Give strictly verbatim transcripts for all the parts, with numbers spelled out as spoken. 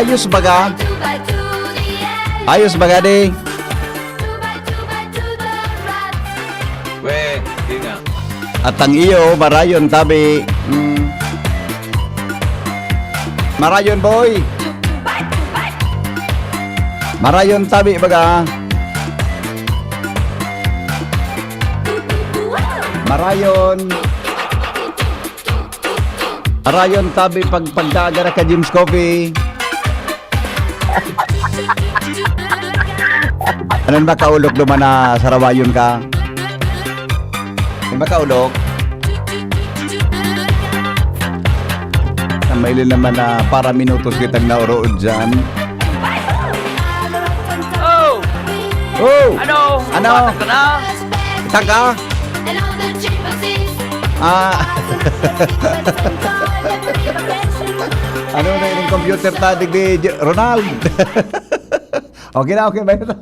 Ayos baga? Ayos baga, di? Weh, di nga. At ang iyo, marayon, tabi. Mm. Marayon, boy. Marayon, tabi, baga. Marayon. Marayon, tabi, pag pagkagara ka, Jim's Coffee. Anong makaulok duman na sarawayon ka? Yung makaulok? Ang mailin naman na para minutos kitang naorood dyan. Oh! Oh! Ano? Ano? Bumatak ka na? Taka? Ah. Ano na yung computer ta, digdi, J- Ronald? Okay na, okay ba yun?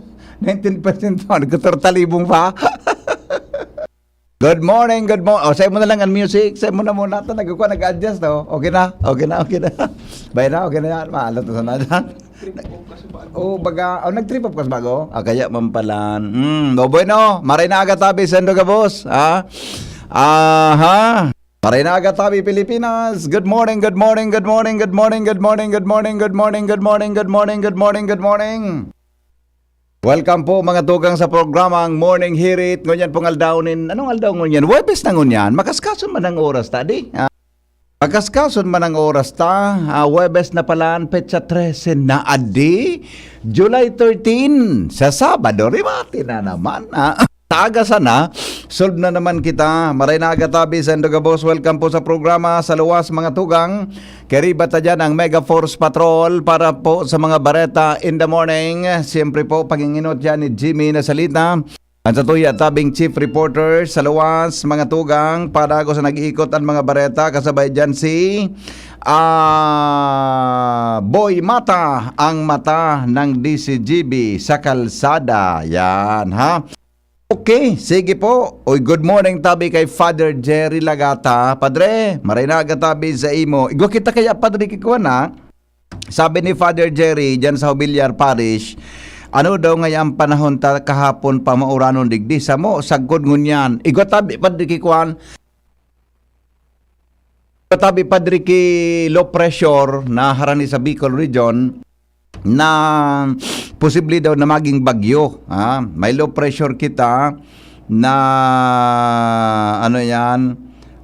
nineteen percent pa. Nagkatortalibong pa. Good morning, good morning. O, say mo na lang ang music. Say mo na muna ito. Nagkukuha, nag-adjust, oh. Okay na, okay na, okay na. Bay na, okay na yan. Maalat na sana dyan. Oh, baga, oh, nag-trip up ka sa bago? Ah, kaya man pala. Hmm, no bueno. Maray na aga tabi, sendo ka, boss. Ha? Aha. Maray na aga tabi, Pilipinas. Good morning, good morning, good morning, good morning, good morning, good morning, good morning, good morning, good morning, good morning, good morning. Welcome po, mga tugang, sa programang Morning Hirit. Ngunyan pong aldaw nin, anong aldaw ngunyan? Huwebes na ngunyan. Makaskason man ang oras, tadi. Ah, makaskason man ang oras ta. Ah, Huwebes na pala, petsa trese na adi. July thirteen, sa Sabado, rimati na naman. Ah, sa aga sana, solve na naman kita. Maray na aga tabi, sendo ka, boss. Welcome po sa programa, sa luwas, mga tugang. Kariba ta dyan ang Mega Force Patrol para po sa mga bareta in the morning. Siyempre po, panginginot dyan ni Jimmy na salita. Ang satuya tabing chief reporter sa luwas, mga tugang, para ako sa nag-iikot ang mga bareta, kasabay dyan si ah, Boy Mata, ang mata ng D C G B sa kalsada. Yan, ha? Okay, sige po. Oy, good morning tabi kay Father Jerry Lagata. Padre, maray na aga tabi sa imo. Igwa kita kaya, Padre, kikuha na. Sabi ni Father Jerry, dyan sa Jubilar Parish, ano daw ngayon ang panahon ta kahapon pa mauranon digdi? Samo, sagkod ngunyan. Igwa tabi, Padre, kikuan. Tabi, Padre, ki low pressure na harani sa Bicol region na posible daw na maging bagyo. Ha? May low pressure kita na ano yan,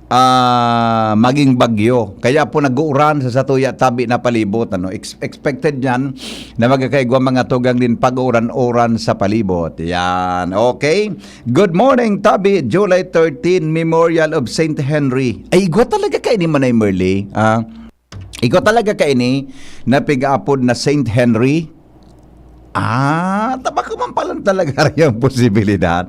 ah, maging bagyo. Kaya po nag-uuran sa satuya tabi na palibot. Ano? Ex- expected yan na magkakaigwa mga tugang din pag-uuran-uran sa palibot. Yan. Okay. Good morning, tabi. July thirteen, Memorial of Saint Henry. Ay, igwa talaga kaini, Manay Merly. Ah, igwa talaga kaini na pig-apod na Saint Henry. Ah, tabako man palan talaga yung posibilidad.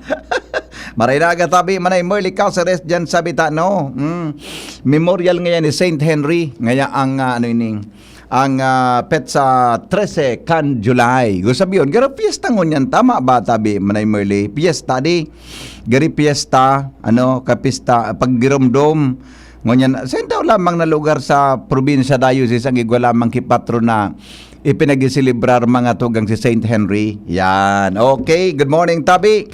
Maray na aga tabi, Manay Merly Caceres dyan sa Bitano. Mm. Memorial ngayon ni Saint Henry. Ngaya ang, ah, ano ini, ang, ah, petsa trese kan July. Gusto sabi yun, garo fiesta ngunyan, tama ba, tabi, Manay Merly? Fiesta di. Gari fiesta, ano, kapista, paggiromdom. Ngunyan, sa daw lamang na lugar sa probinsya, diocese, ang igwa lamang ki patron na ipinagsiselebrar mga tugang si Saint Henry. Yan. Okay, good morning, tabi.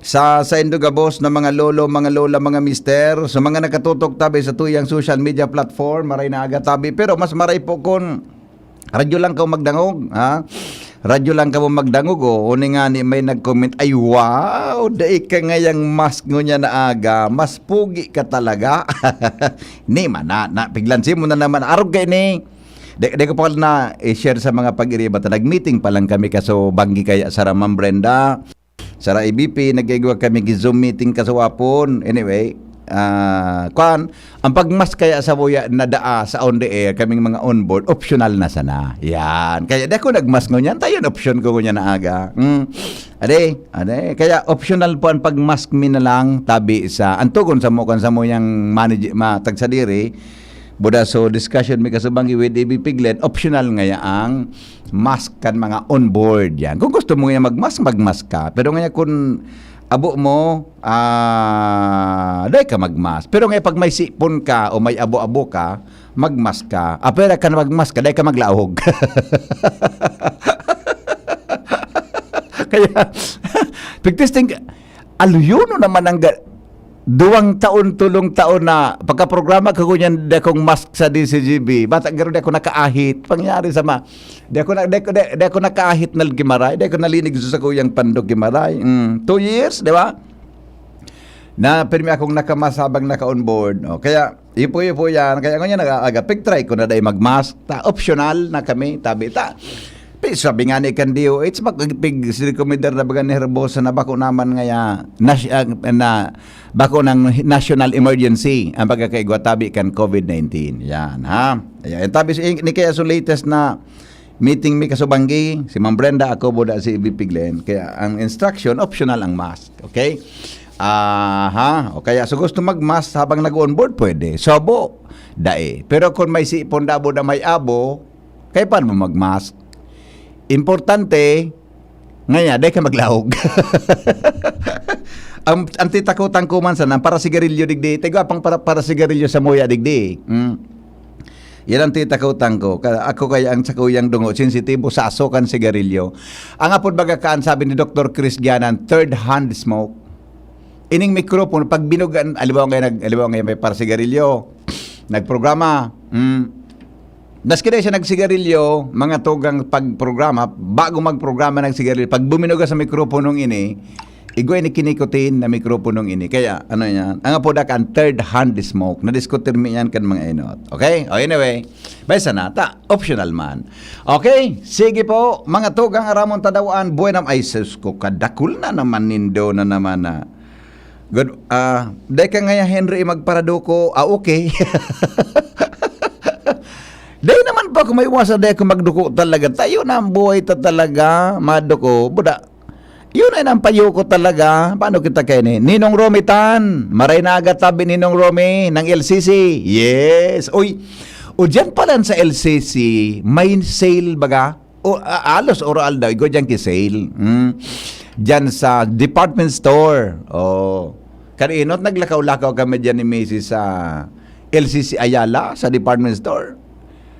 Sa saindo gabos na mga lolo, mga lola, mga mister, sa mga nakatutok tabi sa tuyang social media platform, maray na aga tabi. Pero mas maray po kun radyo lang kamo magdangog, ha? Radyo lang kamo magdangog, oh. Uni nga ni may nag-comment, "Ay, wow! Dai ka ngayang mask ngunyan na aga. Mas pugi ka talaga." Ni man na, na, piglansi mo na naman. Arog kayo ni. Di, di ko pa na i-share sa mga pag-iriba ta. Nag-meeting pa lang kami kaso banggi kaya sa Ramang Brenda. Sa Rai B P, nagkaigwa kami gi Zoom meeting kasawapon. Anyway, ah, kwan, ang pagmask kaya sa buya na daa sa on the air, kaming mga on board, optional na sana. Yan. Kaya di ako nagmask ngunyan, tayo option ko ngunyan na aga. Hmm. Ade, ade. Kaya optional po ang pagmask mi na lang, tabi sa, ang tugon sa mo, kan sa mo yung manage, ma, tagsadiri, buda so discussion mi kasubang with A B Piglet, optional ngaya ang mask kan mga on board yan. Kung gusto mo nga mag-mask, mag-mask ka. Pero ngayon, kung abo mo, ah, dai ka magmask. Pero nga pag may sipon ka o may abo-abo ka, magmask ka. Ah, pero ka na magmask ka, dai ka maglaog. Kaya, pigtesting ka, aluyono naman ang ga-, duwang taon, tulong taon na pagkaprograma ko ngunyan, di akong mask sa D C G B. Bata, garo di ako nakaahit. Pangyari sa ma-, di ako na, di ako, di, di ako nakaahit na Gimaray. Di ako nalinig sa kuyang pandog Gimaray. Mm, two years, di ba? Na pirmi akong nakamas habang naka-onboard. O, kaya, ipo-ipo yan. Kaya ngunyan, nag-aaga. Pig-try ko na dai mag-mask. Ta, optional na kami. Tabi, ta, pi-, sabi nga ni kan D O H, mag-, pig-, rekomendar na baga ni Herbosa na bako naman ngaya, nas-, ah, na, bako ng national emergency ang pagkakaigwa tabi kan COVID nineteen. Yan, ha? Ayan. Tabi, si, ni kaya so latest na meeting mi kasubanggi, si Ma'am Brenda, ako, buda si V P Glenn. Kaya ang instruction, optional ang mask. Okay? Aha. O kaya, so gusto mag-mask habang nag-onboard, pwede. Sobo, dai. Pero kung may sipon, dabo na may abo, kaya paano mo mag-mask? Importante, ngaya, dai ka maglaog. Ang, ang titakotan ko man sana, para sigarilyo digdi. Tigo, apang para, para sigarilyo sa muya digdi. Mm. Yan ang titakotan ko. Ka-, ako kaya ang sakuyang dungo, sensitibo sa aso kan sigarilyo. Ang apod baga kaan, sabi ni Doktor Chris Gianan, third hand smoke. Ining mikropono, pag binugan, alibaw ngayon, nag-, alibaw ngayon may para sigarilyo, nagprograma. Mm. Maski na siya nagsigarilyo, mga tugang pagprograma, bago magprograma nagsigarilyo, pag buminuga sa mikroponong ini, igwa ini kinikutin na mikroponong ini. Kaya, ano yan? Ang apoda kan third hand smoke. Nadiskutir mi yan kan mga inot. Okay? O, anyway, bay sana, ta, optional man. Okay, sige po, mga tugang aramon tadawaan, buenam, ay sus ko, kadakul na naman nindo na naman na. Good, ah, dai ka ngaya, Henry, magparaduko. Ah, okay. Dai naman pa ako maiwasan, dai ako magduko talaga. Tayo na ang buhay ta talaga, maduko. Buda, yun ay nang payo ko talaga. Paano kita kayo ni Ninong Romy Tan? Maray na aga tabi, Ninong Romy, ng L C C. Yes. Uy, o dyan pala sa L C C, may sale baga? O, a-, alos oral daw, igwa dyan ki sale. Mm. Dyan sa department store. Oh. Karinot, naglakaw-lakaw kami dyan ni Misis sa L C C Ayala, sa department store.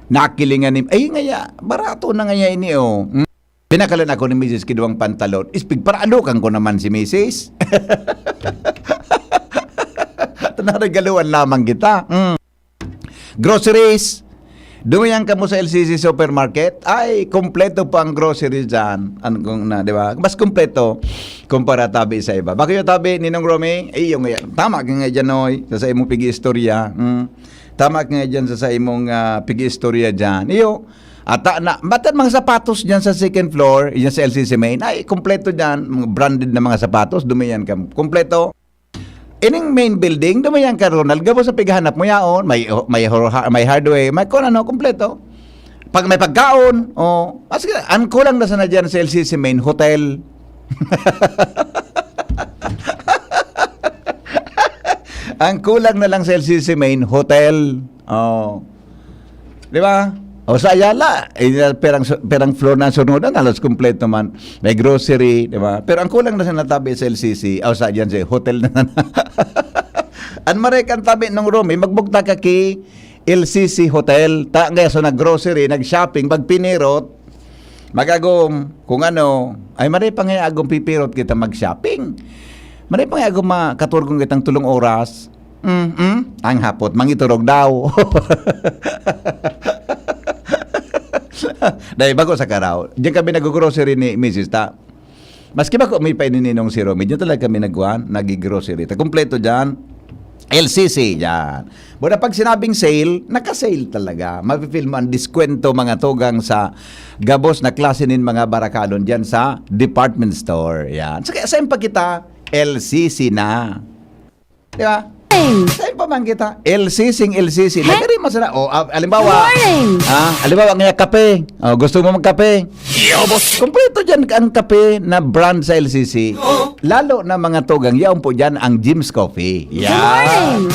Nakilingan ni, ay, ngaya, barato na ngaya ini, oh. Mm. Pinakalan ako ni Misis kiduwang pantalon. Ispig, para alukan ko naman si Misis. Naregaluhan lamang kita. Mm. Groceries. Dumayan kamo sa L C C Supermarket. Ay, kompleto pa ang grocery dyan. Ano kung na, di ba? Mas kompleto kumpara tabi sa iba. Bakit yung tabi, Ninong Romy? Eh, yung, tama ka nga dyan, oy. Sa, sa imong pig-iistorya. Mm. Tama ka nga dyan sa, sa imong, ah, pig-iistorya dyan. Iyo, ata na, batan mga sapatos dyan sa second floor, dyan sa L C C main. Ay, kompleto dyan. Mga branded na mga sapatos, dumayan ka. Kompleto. Ining main building, dumayan ka, Ronald. Gabos sa pighanap mo yaon. May, may, hor-, ha-, may hardware, may kung ano, kompleto. Pag may pagkaon, oh, as, ang kulang na sana dyan sa L C C main, hotel. Ang kulang na lang sa L C C main, hotel. Oh. Di ba? O sa Ayala, eh, perang, perang floor na sunudan, halos kompleto man. May grocery, di ba? Pero ang kulang na sa natabi sa L C C, o sa dyan sa hotel na. Ang maray kan tabi nung room, eh, magbugta ka ki L C C Hotel. Ta, kaya so nag-grocery, nag-shopping, magpinirot, magagom, kung ano, ay maray pa nga agom pipirot kita mag-shopping. Maray pa nga agom makaturgon kitang tulong oras. Mm, mm. Ang hapot, mangiturog daw. Dahil bago sa karaw, diyan kami nag-grocery ni Misis ta. Maski ba ko may painininong si Romy, diyan talaga kami nagwan, nag-grocery. Ta kompleto diyan. L C C, yan. Buda pag sinabing sale, naka-sale talaga. Mafe-feel mo ang diskwento, mga tugang, sa gabos na klase nin mga barakalon diyan sa department store. Yan. So, kaya saan pa kita? L C C na. Di ba? Morning. Saan pa man kita? L C C, L C C. He? Nagkari masarap. O, ah, alimbawa. Morning. Ah, alimbawa, ngaya kape. O, gusto mo magkape? Yo, boss. Kompleto dyan ang kape na brand sa L C C. Oo. Lalo na mga tugang, yaon po dyan ang Jim's Coffee. Good morning.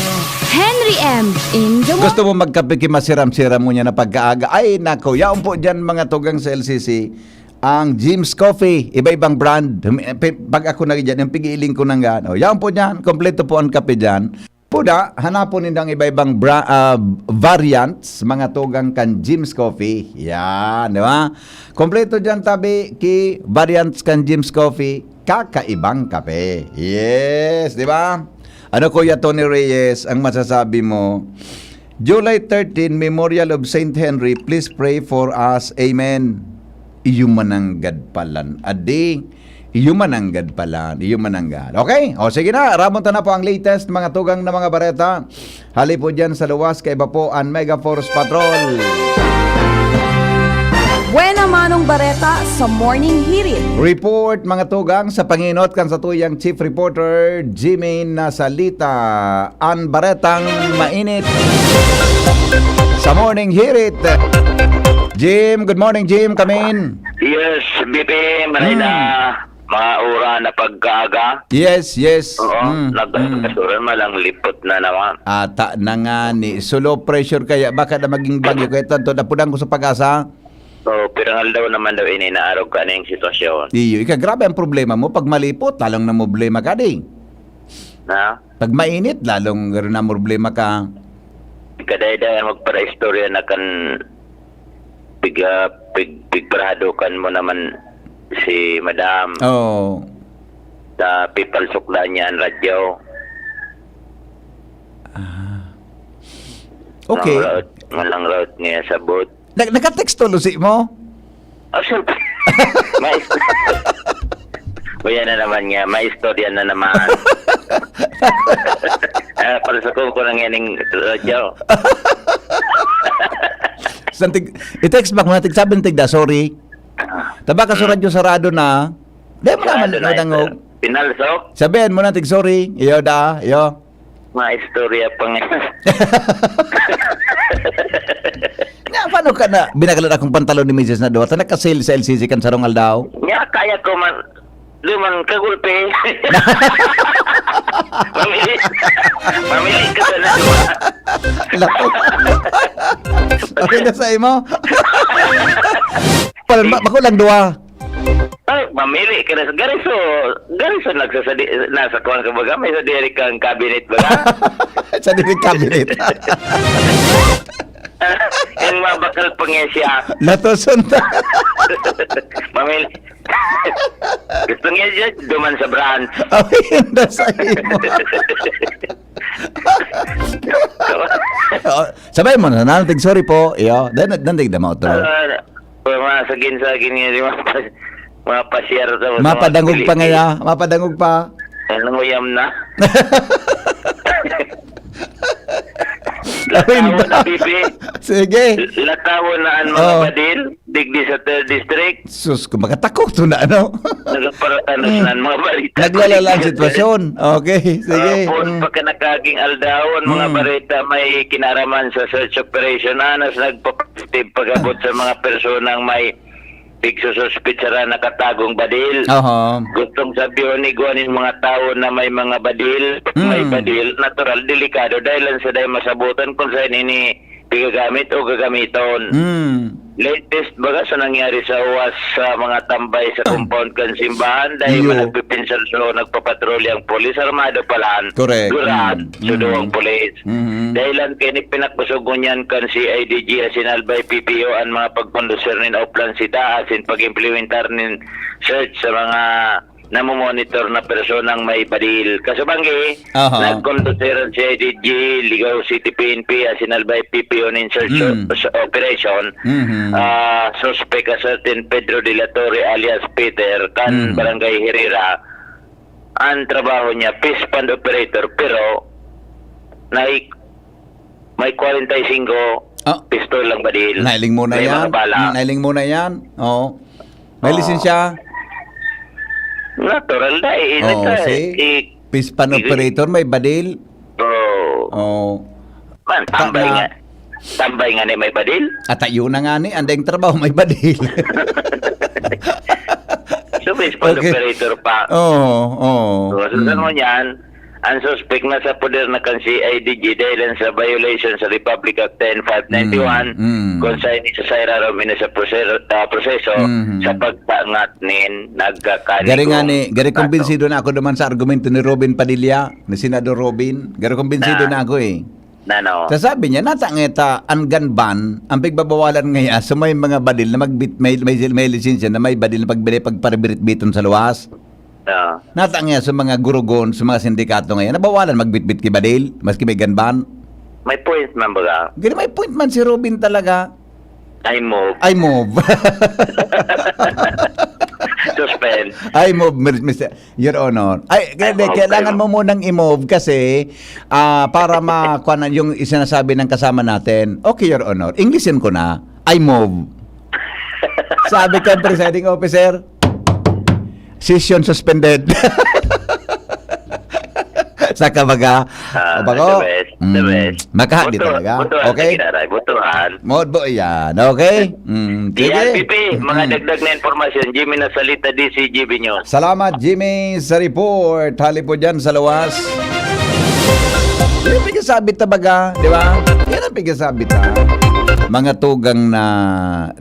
Henry M. In the Gusto mo magkape ki masiram-siram mo niya na pagkaaga? Ay, nako, yaon po dyan mga tugang sa L C C. ang Jim's Coffee, iba-ibang brand. Hum-, pi-, pag ako na diyan, yung pigiling ko nang gan. O, yan po diyan, kompleto po ang kape diyan. Puda, hanapon ninyo ang iba-ibang bra-, ah, variants, mga tugang kan Jim's Coffee. Yan, di ba? Kompleto diyan, tabi, ki variants kan Jim's Coffee, kakaibang kape. Yes, di ba? Ano, Kuya Tony Reyes, ang masasabi mo? July thirteen, Memorial of Saint Henry, please pray for us. Amen. Iyo mananggad palan. Adi, iyo mananggad palan. Iyo mananggad. Okay? O, sige na. Ramon ta na po ang latest, mga tugang na mga bareta. Hali po dyan sa luwas, kaiba po ang Mega Force Patrol. Buena manong bareta sa Morning Hirit. Report, mga tugang, sa panginot kan satuyang chief reporter, Jimmy Nasalita. An baretang mainit sa Morning Hirit. Jim, good morning, Jim. Kamin. Yes, B P M, maray na mga ura na pagkaaga. Yes, yes. Oo, Mm, nag- mm. Nagkasuran, malang lipot na naman. Ata na nga ni. So, low pressure kaya, baka na maging bagyo. Kaya tanto, napunan ko sa pag-asa. So, pirang aldaw naman daw ini naarog ka na yung sitwasyon. Iyo, ika, grabe ang problema mo. Pag malipot, lalong na problema ka, di. Na? Pag mainit, lalong garo na problema ka. Kadayday ang magparaistorya na kan piga, pig, pigparahadokan mo naman si madam. Oh. Sa pipalsukdan niya ang radyo. Ah. Okay. Malang route, malang route niya sa boat. Nag nakatext to, Lucy mo? Oh, siyempre. May Uy, yan na naman niya. May istorya na naman. Ah, para sa ko, ko nang yaning radyo. Santig, i-text back mo na, tig sabi ng tigda, sorry. Taba ka sa radyo sarado na. Di mo naman Sarado na nadangog. ito. Pinalsok? Sabihan mo na, tig sorry. Iyo da, iyo. Mga istorya pa nga. Nga, paano ka na, binakalan akong pantalon ni Misis na duwa, ta nakasil sa L C C kan sarong aldaw? Nga, kaya ko man, di man kagulpi. Mamili. Mamili ka sa na duwa. Lako. Okay na sa imo? Pala, ma- bako lang duwa. Ay, mamili ka na sa gariso. Gariso nagsasadi, nasa kuwan ka baga, may sadiri kang cabinet baga. Sa diring cabinet. Yung mabakal pa nga siya. Latoson ta. Mamili. Gusto niya siya, duman sa branch. Okay, yun na sa imo. Oh, sabay mo na, nantig sorry po. Iyo, dan dandig na mautro. Ah, mga sagin-sagin nga, di ba? Mga pasyar sa mga Mapadangog pa Pilipino. Ngaya, mapadangog pa. Ano mo yam na? Ayun Latawa ba? na, Bibi. Sige. Latawa na ang mga Oh. badil, digdi sa third district. Sus, kung makatakot to na, ano? Nagparatanos na ang mga balita. Naglalala ang sitwasyon. Okay, sige. Tapos, Mm. pagka nakaging aldaw, ang mga Mm. bareta may kinaraman sa search operation, anas nagpa-positive pag-abot sa mga personang may pigsususpitsa na nakatagong badil. Oho. Gustong sabihin ni Guan yung mga tao na may mga badil, Mm. may badil, natural, delikado, dahil lang sa dahil masabutan kung saan ini pigagamit o gagamiton. Mm. Latest baga sa nangyari sa uwas sa mga tambay sa compound kan simbahan dahil Iyo. man nagpipinsal so nagpapatrolya ang polis, armado palan. Correct. Gurat, Mm. sudo Mm. ang polis. Mm. Dahil lang kini pinakbusog ngunyan kan C I D G asin Albay P P O ang mga pagkondusir nin oplan sita asin pag-implementar nin search sa mga namomonitor na personang may badil. Kasubanggi, Aha. nagkondusir ang C I D G, Ligao City P N P, asin Albay P P O nin search Mm. o- operation. Mhm. Ah, suspek a certain Pedro de la Torre alias Peter, kan Mm. Barangay Herrera. Ang trabaho niya, fish pond operator, pero nai-, may kwarenta y singko Ah. pistolang badil. Nailing mo na May yan. mga bala. Mm, nailing mo na yan. Oo. May Oo. lisensya? Natural na eh. Oo, Nagka- see? eh, Fish pond operator, may badil. Oo. Oo. Man, tambay Tama. nga. Tambay nga ni may badil. At ayun na nga ni, andeng trabaho, may badil. So, fish pond Okay. operator pa. Oo, oo. So, so, Mm. ano yan? Ang suspek na sa poder na kan C I D G dahil sa violation sa Republic Act ten five ninety-one, Mm, mm. kung sa ini sa Saira Romina sa proseso, ah, proseso Mm. sa pagtangat nin nagkakanigo. Gari nga ni, gari Tato. Kumbinsido na ako duman sa argumento ni Robin Padilla, ni Senador Robin. Gari kumbinsido Na. na ako eh. Na, no? Sa sabi niya, nata nga ita, ang gun ban, ang pigbabawalan nga iya, sa may mga badil na magbit-, may, may, may lisensya na may badil na pagbili, pagparibit-biton sa luwas. Ah. Nata nga sa mga gurugon, sa mga sindikato ngayon, nabawalan magbitbit ki badil, maski may gun ban. May point man baga. Gini may point man si Robin talaga. I move. I move. Suspend. I move, Mir-, Mister Your Honor. Ay, I kaya, move, kailangan I move. mo munang i-move kasi, ah, para ma-, kuwan na yung isinasabi ng kasama natin. Okay, Your Honor. Englishin ko na. I move. Sabi ka, presiding officer, session suspended. Sa kabaga, Ah, kabago, the best, the mm, best. Makaha di Buto-, talaga. butuhan, Okay? Kagiraray, butuhan. Modbo yan. Okay? Mm, Di sige. R P P, mga Mm. dagdag na impormasyon, Jimmy Nasalita, D C G B News. Salamat, Jimmy, sa report. Hali po dyan sa luwas. Yan ang pigkasabi ta baga, di ba? Yan ang pigkasabi ta. Mga tugang na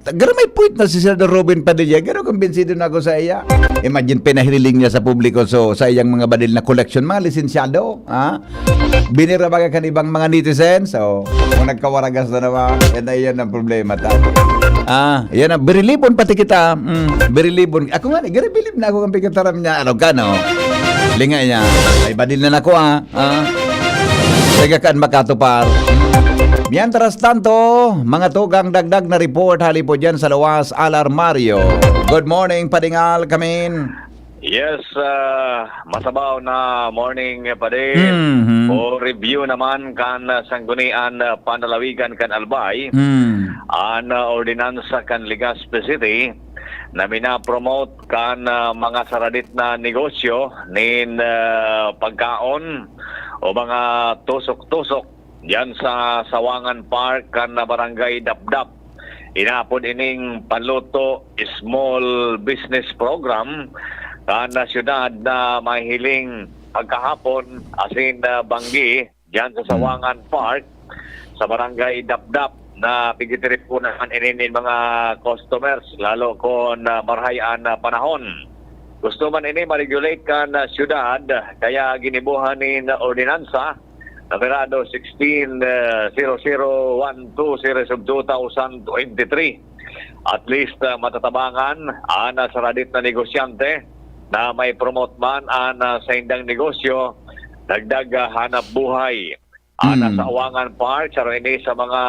Garo may point na si Senador Robin Padilla, garo kumbinsido na ako sa iya. Imagine, pinahiriling niya sa publiko, so, sa iyang mga badil na koleksyon, mga lisensyado, ha? Binira baga kan ibang mga netizen, so, kung nagkawaragas na naman, yan na, yan ang problema ta. Ah, yan ang, birilibon pati kita. Mm, birilibon. Ako nga, garibilib na ako ang pagkataram niya. Ano ka, no? Linga niya. May badil na nako, ah. Ah, taga kaan makatupar. Mientras tanto, mga tugang, dagdag na report hali po dyan sa luwas, Al Armario. Good morning, Padingal, kamin. Yes, ah, masabaw na morning, Padin. Mhm. O review naman kan, ah, Sanggunian, ah, Panlalawigan kan Albay. Mm. An, ah, ordinansa kan Legazpi City na minapromote kan, ah, mga saradit na negosyo nin, ah, pagkaon o mga tusok-tusok diyan sa Sawangan Park kan, ah, Barangay Dapdap. Inapod ining Paluto Small Business Program kan, ah, syudad na mahihiling pagkahapon asin, ah, banggi diyan sa Hmm. Sawangan Park, sa Barangay Dapdap, na pigitiripunan ini nin mga customers, lalo kon, ah, marahay an, ah, panahon. Gusto man ini ma-regulate kan, ah, syudad, kaya ginibohan nin ordinansa, numerado sixteen, ah, zero zero one two series of two thousand twenty-three. At least, ah, matatabangan an, ah, saradit na negosyante na may promote man an, ah, saindang negosyo, dagdag, ah, hanap buhay. An, ah, Hmm. Sawangan Park, saro ini sa mga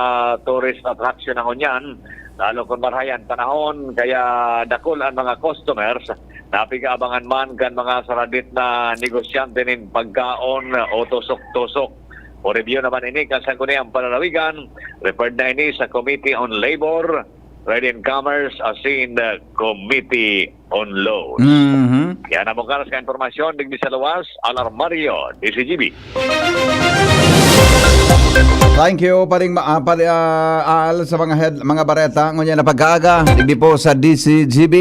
tourist attraction na ngunyan, lalo kun marahay an panahon, kaya dakul an mga customers na pig-aabangan man kan mga saradit na negosyante nin pagkaon o tusok-tusok. O review naman ini kan Sangguniang Panlalawigan, referred na ini sa Committee on Labor, Trade and Commerce, asin, uh, Committee on Laws. Mhm. Yan ang mong karas ka impormasyon, digdi sa luwas, Al Armario, D C G B. Thank you, paring ma-, ah, pare, ah, Al, sa mga head-, mga bareta. Ngunyan na pagkaaga, digdi po sa D C G B.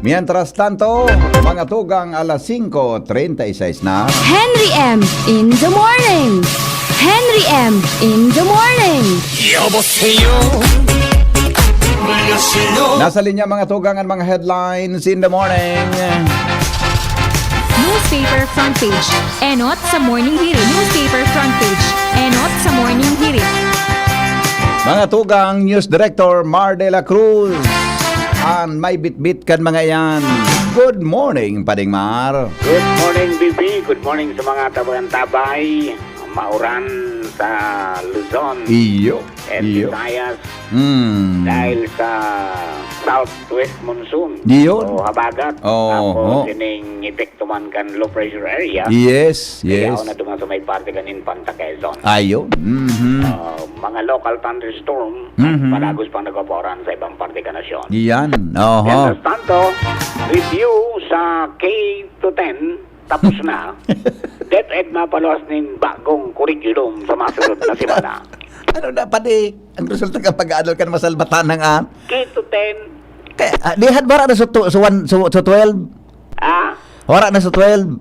Mientras tanto, mga tugang, alas singko treinta y seis na. Henry M in the morning. Henry M in the morning. 여보세요. 안녕하세요. Nasa linya, mga tugang, ang mga headlines in the morning. Newspaper front page. Enot sa Morning Hirit. Newspaper front page. Enot sa Morning Hirit. Mga tugang, News Director Mar de la Cruz. An may bitbit kan mga yan. Good morning, Pading Mar. Good morning, B B. Good morning sa mga tabangan-tabay. Mauran sa Luzon Iyo, and iyo. Visayas Hmm. dahil sa southwest monsoon Iyo. o habagat. Oo, Tapos oo. ining epekto man kan low pressure area. Yes, Kaya yes. ako na duman sa may parte kan Infanta Quezon. Ayo. Mhm. Ah, mga local thunderstorm Mhm. palagos pang nagpapauran sa ibang parte kan nasyon. Iyan. Oho. Mientras tanto, review sa K to ten tapos na. DepEd mapaluwas nin bagong curriculum sa masunod na semana. Ano na, pati ang resulta kan pag-aaral kan masalbatan ng, ah? K to ten. Kaya, ah, di had, wala na sa tu-, sa one, sa, sa twelve? Ah? Wala na sa twelve?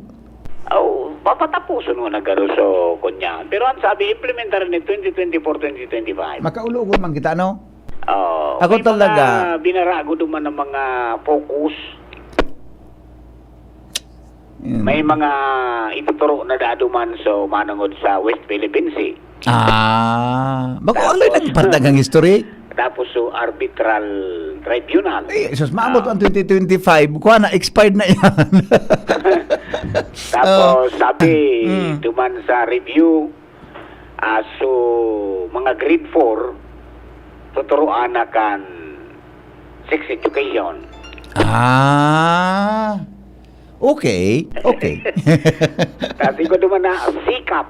Oh, Papatapuson mo na garo so kunyan. Pero ang sabi, implementar ni twenty twenty-four, twenty twenty-five. Makaulogon man kita, no? Oh, Ako may talaga. Mga binarago duman ng mga focus. Mm. May mga ituturo na daduman so manungod sa West Philippine Sea. Ah, bako Tapos- alay nagpandagang history. Tapos so arbitral tribunal. Eh, sus, maabot Ah. ang twenty twenty-five. Kuha na, expired na yan. Tapos Oh. sabi, Mm. duman sa review, ah, so mga grade four, tuturuan na kan sex education. Ah, okay, okay. Sabi ko duman na sikap.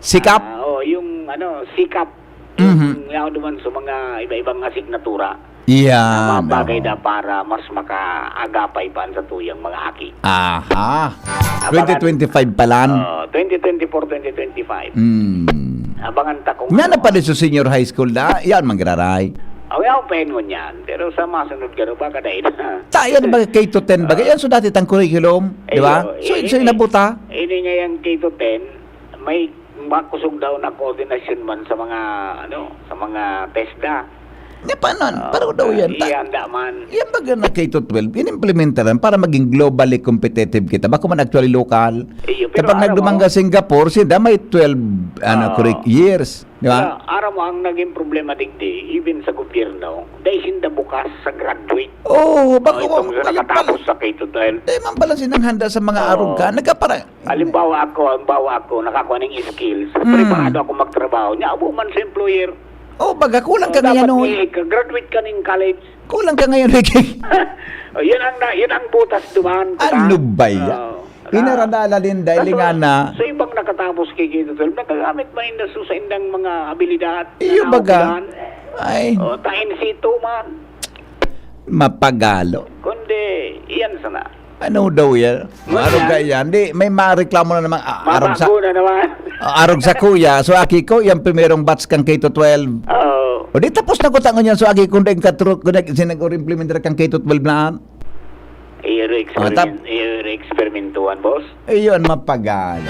Sikap? Ah, oh, yung ano, sikap. Mhm. Yung yaon duman sa mga iba-ibang asignatura. Yan. Na mga bagay Oo. na para mas makaagapay pa ang satuyang mga aki. Aha. Abangan. twenty twenty-five pa lang. Oh, twenty twenty-four, twenty twenty-five. Hmm. Abangan ta kung Nga ano. na pala sa senior high school na, yan, manggiraray. Aw, yaw, pahingon yan. Pero sa masunod garo, baka dahil na. Ta, yan ba K to ten ba? Yan, so dati tang curriculum, di ba? Iyo, So, ini- so inabuta. Ini nga yung K to ten, may makusog daw na koordinasyon man sa mga, ano, sa mga TESDA. Nga pa nun, Ah, pareho daw yan. Ta- Iya, anda man. Yan ba na K to twelve? Inimplementa lang para maging globally competitive kita. Bako man actually local. Iyo, pero Kapag aram nagduman mo- ka Singapore, sila may twelve ano, Ah. curric- years. Di ba? Kaya, aram mo, ang naging problema digdi, even sa gobyerno, dahil sinda bukas sa graduate. Oo, bako Itong man, sa ayun nakatapos pala. sa K to twelve. Di man pala sinanghanda sa mga Oo. arog ka. Nagkapara... Halimbawa ako, halimbawa ako, nakakuha ng skills. Mm. Preparado ako magtrabaho. Nya, abo man sa employer. Oh, baga, kulang ka Dapat ngayon, no? eh, ka-graduate ka ng college. Kulang ka ngayon, Ricky. Oh, yun ang na, yun ang butas duman. Ano ba yan? Oh, Inarada-ala din dahil Kaso, nga na sa ibang nakatapos kay K to twelve, nagagamit man inda sa indang mga abilidad. Iyo, na baga. naupuan. Ay, Oh, ta in situ man. mapagalo. Kundi, iyan sana. Ano daw yan? Ngunyan. Arog ka yan. Di, may mareklamo na naman. Ah, arog sa, Mabago na naman. ah, arog sa kuya. So, aki ko, yung primerong batch kang K to twelve. Oo. O di tapos na ko tangon yan. So, aki ko, dahil katro, kung nag-, sinag-implement kang K to twelve na. Iyo, Oh, tap- experiment, iyo, experimentuhan, boss. Ayun, mapagalo.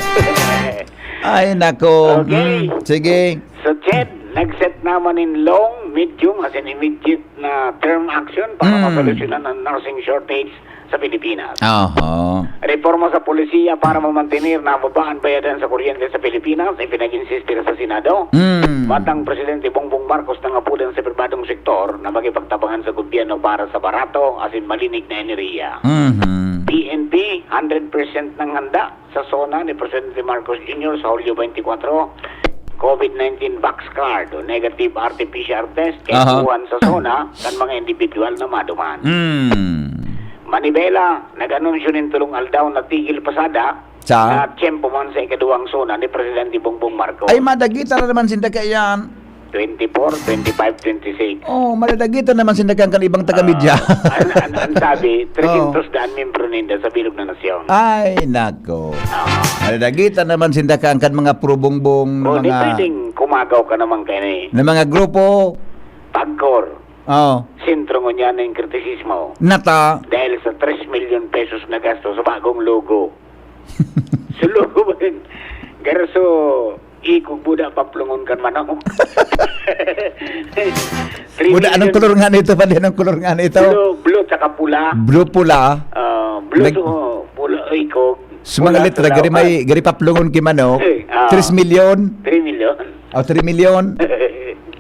Ay, nako. Okay. Mm, sige. So, Ched, nag-set naman in long, medium, as in immediate na term action para Mm. masolusyonan ang nursing shortage sa Pilipinas. Aha. Reforma sa polisiya para mamantener na mababa ang bayadan sa kuryente sa Pilipinas, ipinag-insistir sa Senado. Mm. Matang Presidente Bongbong Marcos nangapudan sa pribadong sektor na makipagtabangan sa gobyerno para sa barato, as in malinig na enerhiya. Mhm. P N P, hundred percent nang handa sa SONA ni Presidente Marcos Junior sa Hulyo twenty-four. COVID nineteen vax card o negative R T P C R test kay Aha. kuwan sa SONA kan mga individual na maduman. Mm. Manibela, nag-anunsyo nin tulong aldaw na tigil pasada Sa? na tiyempo man sa ikaduwang SONA ni Presidente Bongbong Marcos. Ay, madagita na naman sinda kaiyan. Twenty-four, twenty-five, twenty-six. Oh, madadagita naman sinda kan, kan ibang taga-media. Ah, ang, ang, ang sabi, Oh. three hundred daan miyembro ninda sa bilog na nasyon. Ay, nako. Madadagita naman sinda kan, kan mga pro-Bongbong na O, di mga, pwedeng kumagaw ka naman kayo eh. na mga grupo. Pagkor, Oh, sentro ngunyan ng kritisismo. nata. Dahil sa tres milyon pesos na gasto sa bagong logo. Sa logo ba yun? Garo so, ikog buda paplungon kan manok. Three Buda, anong million. Kulor nga nito, padi? Anong kulor nga nito? Blue, blue tsaka pula. Blue, pula. Ah, blue Nag- so, pula, ikog. Sa mga Pula letra, sa gari lawas. may, gari paplungon ki manok. Eh, ah. Tres milyon? Three million. O, three milyon?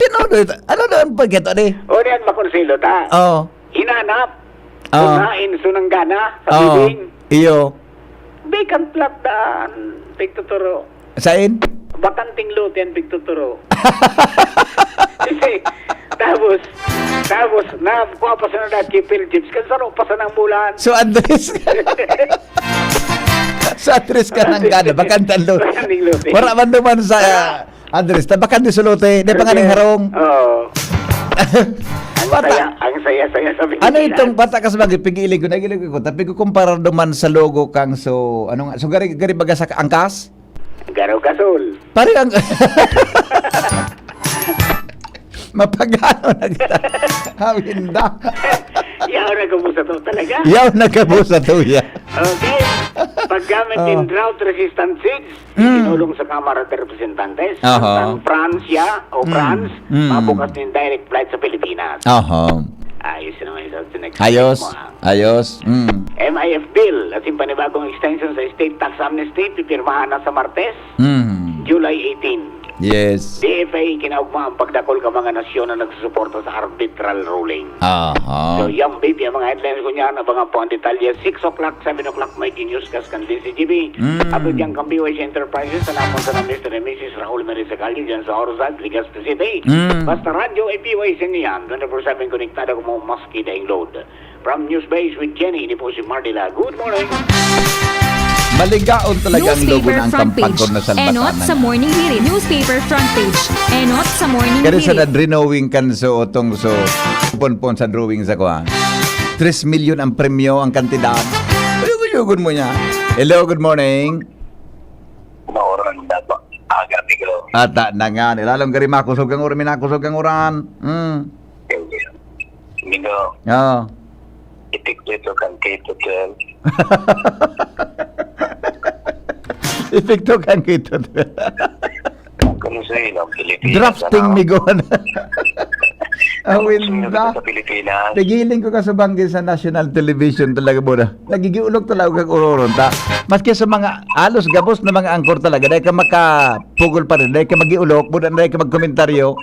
Tinodo ito. Ano na ang pagkito, di? O, yan, makonsilo ta. Oh. Hinanap. Ah. Unahin, sunanggana, sa Oh. bibing. Iyo. Vacant lot daan, pigtuturo. Sain? Bakanting lote yan, pigtuturo. Kasi, tapos, tapos, na, kuha pa sa nadaki, Phil Gibbs, kan saro pa sa nang bulan. So, Andres. So, Andres ka nang gana. Bakantan lo. Bakanting lote. Wala man duman sa, ah, Andres. Tabakan di sulote. Di pa nga ning harong. Oo. Ang Bata. saya, ang saya-saya sa Pilipinas. Ano itong bata ka sa mga pigiling ko, nagiling ko, tapi ko kumparar duman sa logo kang so, ano nga, so gari, gari baga sa angkas? Garo gasol. Pare ang... Mapagano na kita. Hawinda. Yaw na gumusa to talaga. Yaw na gumusa to, ya. Okay. Paggamit Oh. ng drought-resistant seeds, Mm. itinulong sa Kamara de Representantes, Aha. ang Francia o Mm. France, Mm. mabukas nin direct flight sa Pilipinas. Aha. Ayos naman ito. Next Ayos. mo, ah. Ayos. Mm. M I F bill at yung panibagong extension sa state tax amnesty, pipirmahan na sa Martes, Mm. July eighteen. Yes. D F A, kinaugma ang pagdakol ka mga nasyon na nagsusuporta sa arbitral ruling. Aha. So, yung B P ang mga headlines ko niyan, abangan po ang detalye. Six o'clock, seven o'clock, may newscast kan D C G B. Mm. At diyan kan B Y C Enterprises, sa napon sa Mister and Missus Raul Merizagallo, diyan sa Orozal, Legazpi City. Mm. Basta radyo ay B Y C niyan. Twenty-four seven konektado ko mo maski daing load. From News Base with Jenny, ini po si Mardila. Good morning. Maligaon talaga ang logo Newspaper na ang front kampag page. ko na salbatan Enot na sa nga. Morning Hirit. Newspaper front page. Enot sa Morning Kaya sa Hirit. drawing kan so otong so ponpon sa drawing sa kuha. Tres milyon ang premyo, ang kantidad. Ayugon mo niya. Hello, good morning. Maurang na ba? Aga, amigo. Ata na nga, nilalong gari makusog ang uran, minakusog ang uran. Mm. Amigo, Oh. epekto kan K to twelve. Epekto kan K to twelve. Kung sino, Pilipinas. Drafting ano? migon. Awin Sino ba? Sa Pilipinas. Nagiling ko kasubanggi sa national television talaga muna. Nagigiulog talaga kag uroron ta. Maski sa mga alos gabos na mga angkor talaga, dahil ka makapugol pa rin, dahil ka magiulog, muna dahil ka magkomentaryo.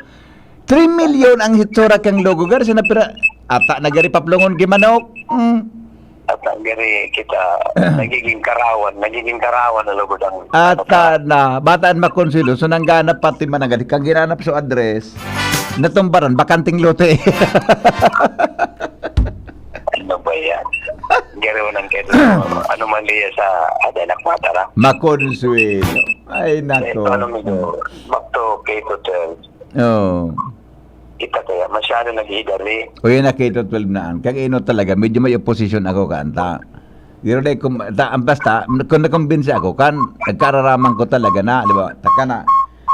Three million ang hitsura kang logo, gar, sa napira, ata nagari paplongon ki manok. Mm. At ang gari kita, nagiging karawan, nagiging karawan na lugod ang Ata na, bataan makonsilo, so nanggana pati managad, kang ginanap so address, natumbaran, bakanting lote. Ano ba yan? Gari mo nang kaya ano man liya sa, ah, dahil nakmatara. Makonsuelo. Ay, Eh, so, ano mo nako. Back to K to twelve. Oh. Kita kaya, masyado nag-iidali. O yun na, K to twelve na. Kag ino talaga, medyo may opposition ako kanta. Pero dahil kung, ta, ang basta, kung nakumbinsi ako, kan, nagkararaman ko talaga na, di ba? Taka na,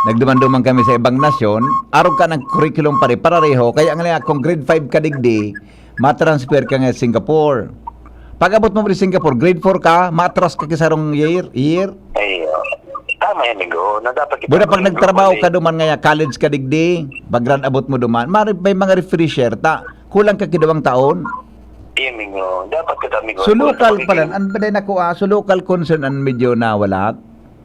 nagduman-duman kami sa ibang nasyon, arog ka ng curriculum pare, parareho, kaya nga kung grade five ka digdi, matransfer ka nga Singapore. Pag abot mo sa Singapore, grade four ka, matras ka kisarong year, year. Ay, oh. Tama yan, amigo. Na dapat kita Buda pag nagtrabaho ka globally. duman nga college ka digdi, pag grad abot mo duman, mari may mga refresher ta. Kulang ka kidawang taon. Yan, amigo. Dapat kita, amigo. So local Magiging- pala, ang baday na ko ah, so local concern ang medyo nawala.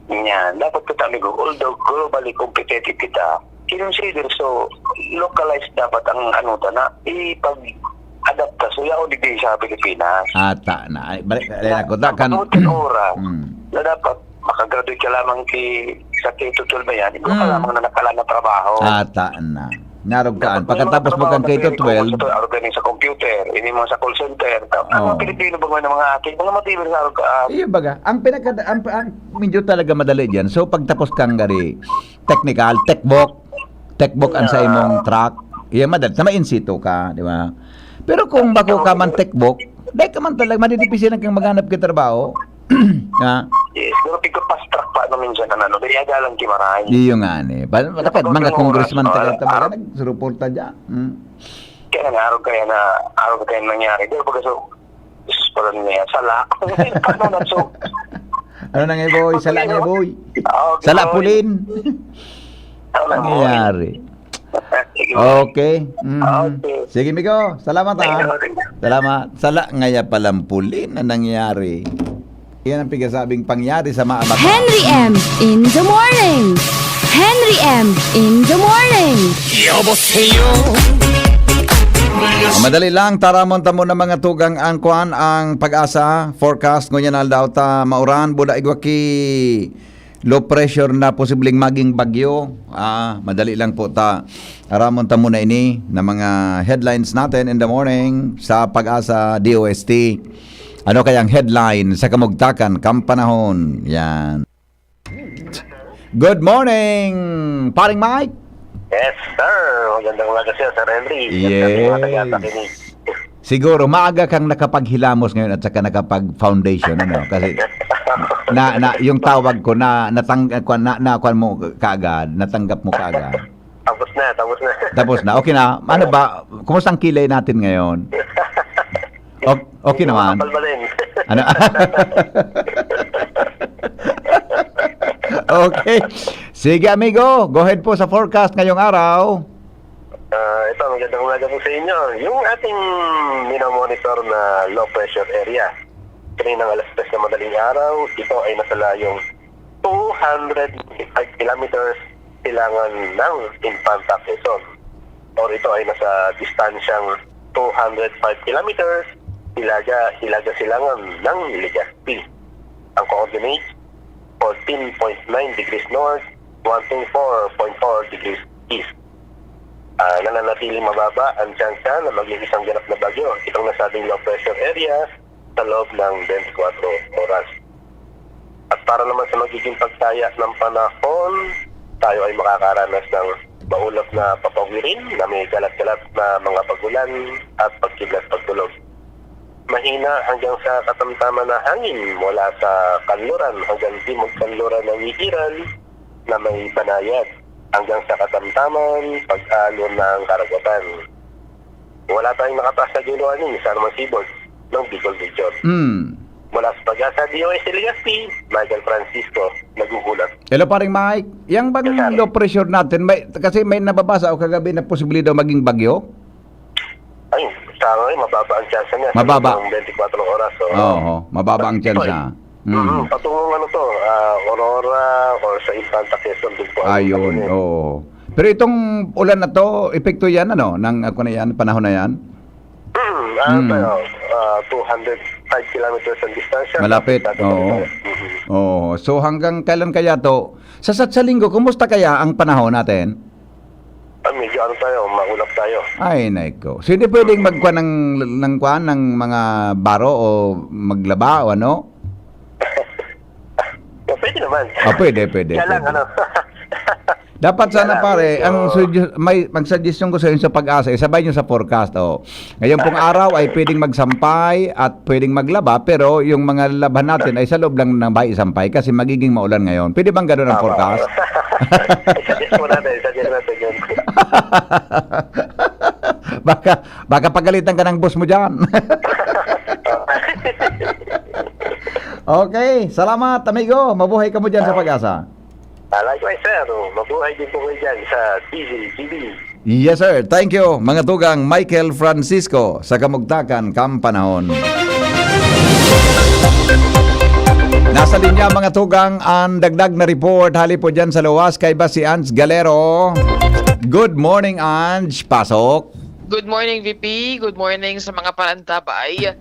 Yan. Dapat kita, amigo. Although globally competitive kita, kinonsider so localized dapat ang ano ta na ipag-adapt ta. So, yaon digdi sa Pilipinas. Ata na. Ay, balik, balik ako. Ta, kan, Ang ora Mm. na dapat makagraduate ka lamang ki, sa K to twelve na yan, ikaw ka Mm. lamang na nakala na trabaho. Ata na. Narog kaan. Dapat may Pagkatapos mga mo kang trabaho K to ka, twelve, ikaw sa organize sa computer, ini mga sa call center. Ta- Ang Oo. mga Pilipino ba nga ng mga akin, mga matibir sa arog ka, ah, iyo baga, ang pinaka, ang, ang medyo talaga madali diyan. So pagtapos kang gari, technical, techbook, techbook ang sa imong track. Iya madali, tama in situ ka, di ba? Pero kung bako ka man techbook, dahil ka man talaga, madidipisilan kang maghanap ka trabaho. Ha? Yes, pero pigka fast track pa no minsan ang ano, dali aga lang kimaray. Iyo nga ni. Ba, dapat Dapat mga mga congressman oras, talaga ah, talaga ah. nagsuporta diyan. Mm. Kaya nga, araw kaya na, araw kaya nangyari. Pero pag so, Jesus pala niya, sala. Paano na so? Ano na nga boy? Sala nga boy. Ah, okay, Sala boy. pulin. Ano na, boy? Nangyayari. Sige. Okay. Mm. Okay. Sige, Migo. Salamat, ha. Ayun. Salamat. Sala ngaya palang pulin na nangyari. Yan ang pigasabing pangyari sa mga bata. Henry M in the morning. Henry M in the morning. Ah, madali lang, taramon ta muna mga tugang ang kwan, ang pag-asa, forecast ngunyan aldaw ta mauran, buda igwa ki low pressure na posibleng maging bagyo. Ah, madali lang po ta. Aramon ta muna ini na mga headlines natin in the morning sa Pag-asa D O S T. Ano kaya ang headline sa kamugtakan, kampanahon? Yan. Good morning, Paring Mike. Yes, sir. Magandang umaga, sir. Sir Henry. Yes. Mga taga-takinig. Siguro maaga kang nakapaghilamos ngayon at saka nakapag-foundation, ano? Kasi na, na yung tawag ko na natang na, na kuwan mo kaagad, natanggap mo kaagad. Tapos na, tapos na. Tapos na, okay na. Ano ba? Kumusta ang kilay natin ngayon? O- okay naman. Kapal pa din. Ano? Okay. Sige, amigo. Go ahead po sa forecast ngayong araw. Ah, ito, magandang umaga po sa inyo. Yung ating minomonitor na low pressure area, kaninang alas tres na madaling araw, ito ay nasa layong two hundred five kilometers silangan ng Infanta, Quezon. Or ito ay nasa distansyang two hundred five kilometers, Hilaga, Hilaga silangan ng Legazpi. Ang coordinates, fourteen point nine degrees north, one two four point four degrees east. Ah, nananatiling mababa ang tsansa na maging isang ganap na bagyo itong nasabing low pressure area sa loob ng twenty-four oras. At para naman sa magiging pagtaya ng panahon, tayo ay makakaranas ng maulap na papawirin na may galat-galat na mga pagulan at pagkidlat pagtulog. Mahina hanggang sa katamtaman na hangin mula sa kanluran hanggang timog kanluran ng Igiran na may banayad hanggang sa katamtaman pag-aalon ng karagatan. Wala tayong nakataas na gelo ani sa anumang sibol ng Bicol Region. Hmm. Mula sa Pag-asa D O S T Legazpi, Michael Francisco, naghuhulat. Hello, paring Mike. Yang bang Yes, sir. low pressure natin, may, kasi may nababasa ako kagabi na posible daw maging bagyo? Ay, sa ngayon, mababa ang tsansa niya. Mababa. Sa loob ng twenty-four oras, oo. Oo, mababa ang Ito, tsansa. Mm. mm, patungong ano to, ah, Aurora or sa Infanta, Quezon, din po ang Ayun, ano eh. oo. Pero itong ulan na to, epekto yan, ano, ng, ako na yan, panahon na yan? Mm, ah, Mm. tayo, ah, two hundred five kilometers ang distansya. Malapit, Tapos, oo. mhm. Oo. So, hanggang kailan kaya to? Sa, sa, sa linggo, kumusta kaya ang panahon natin? Ah, medyo ano tayo, maulap tayo. Ay, naku. So, hindi pwedeng magkuha ng, ng kuha ng mga baro o maglaba o ano? Oh, pwede naman. Ah, pwede, pwede, Kaya lang, pwede. ano. Dapat sana, Kaya lang, pare, medyo ang sugge-, may, ang suggestion ko sa inyo sa Pag-asa, isabay nyo sa forecast, oh. Ngayon pong araw ay pwedeng magsampay at pwedeng maglaba, pero yung mga labhan natin ay sa loob lang ng bahay isampay kasi magiging maulan ngayon. Pwede bang ganun ang Tama. forecast? I-suggest mo natin, i-suggest natin yun. Baka, baka pagalitan ka ng boss mo dyan. Okay, salamat, amigo. Mabuhay ka mo dyan sa Pag-asa. Ah, likewise, sir. Mabuhay din po kayo dyan sa D Z G B. Yes, sir. Thank you, mga tugang Michael Francisco, sa kamugtakan kan panahon. Nasa linya, mga tugang, ang dagdag na report hali po dyan sa luwas kaiba si Ange Galero. Good morning, Ange. Pasok. Good morning, V P. Good morning sa mga parantabay.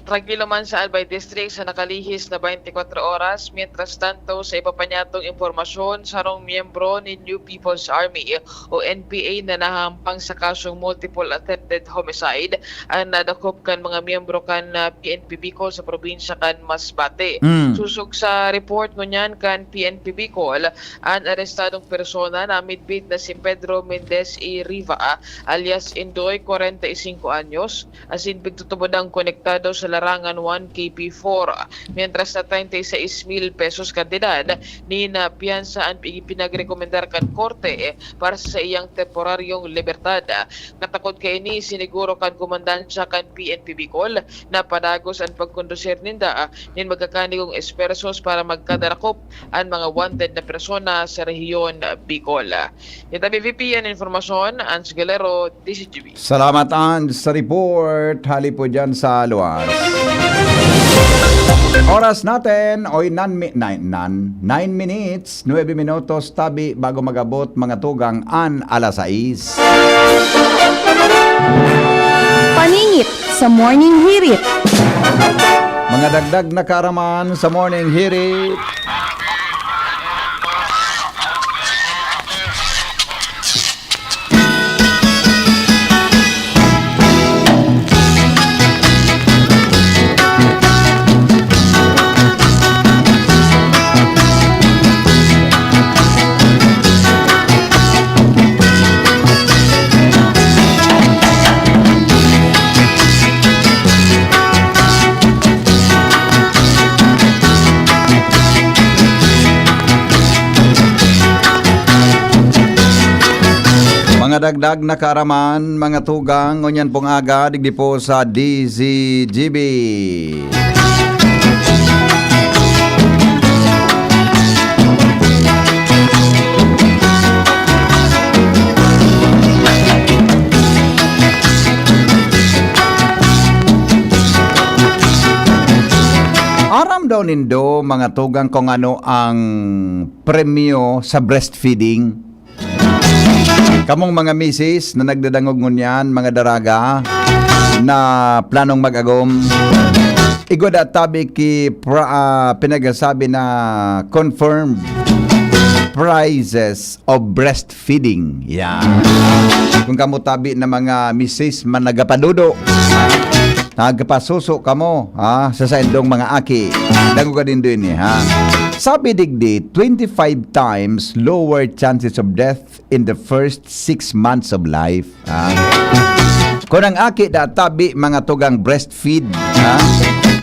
Trangkilo man sa Albay District sa nakalihis na twenty-four oras, mientras tanto, sa iba pa niyatong impormasyon, sarong miyembro nin New People's Army o N P A na nahahampang sa kasong multiple attempted homicide ang nadakop kan mga miyembro kan, ah, P N P Bicol sa probinsya kan Masbate. Mm. Sosog sa report ngunyan kan P N P Bicol, an arestadong persona na midbid na si Pedro Mendez y Riva, alias Indoy, kwarenta y singko anyos, asin pigtutubodang konektado sa larangan one K P four, mientras na treinta y seis mil pesos kantidad nin, ah, piyansa an ipinagrekomendar kan korte para sa saiyang temporaryong libertad. Katakod kaini, siniguro kan komandansya kan P N P Bicol na padagos an pagkondusir ninda nin magkakanigong espersos para magkadarakop an mga wanted na persona sa rehiyon Bicol. Ito, V P, an informasyon, Ange Galero, D Z G B. Salamat, Ange, sa report. Hali po dyan sa luwas. Oras natin, oy, nan mi-, nine, nan, nine minutes, nuebe minutos, tabi, bago mag-abot, mga tugang, an alas sais. Paningit sa Morning Hirit. Mga dagdag na kaaraman sa Morning Hirit. Mga dagdag na kaaraman, mga tugang, ngunyan pong aga, digdi po sa D Z G B. Nindo, mga tugang, kung ano ang premyo sa breastfeeding? Kamong mga misis na nagdadangog ngunyan, mga daraga na planong mag-agom, igwa da tabi ki pra-, ah, pinagsasabi na confirmed prizes of breastfeeding. Yan. Kung kamo tabi na mga misis man nagapadudo, nagpasuso kamo, ha, sa saindong mga aki. Dangoga nindo ini, ha. Sabi digdi, twenty-five times lower chances of death in the first six months of life, ha. Kung ang aki da tabi mga tugang breastfeed, ha,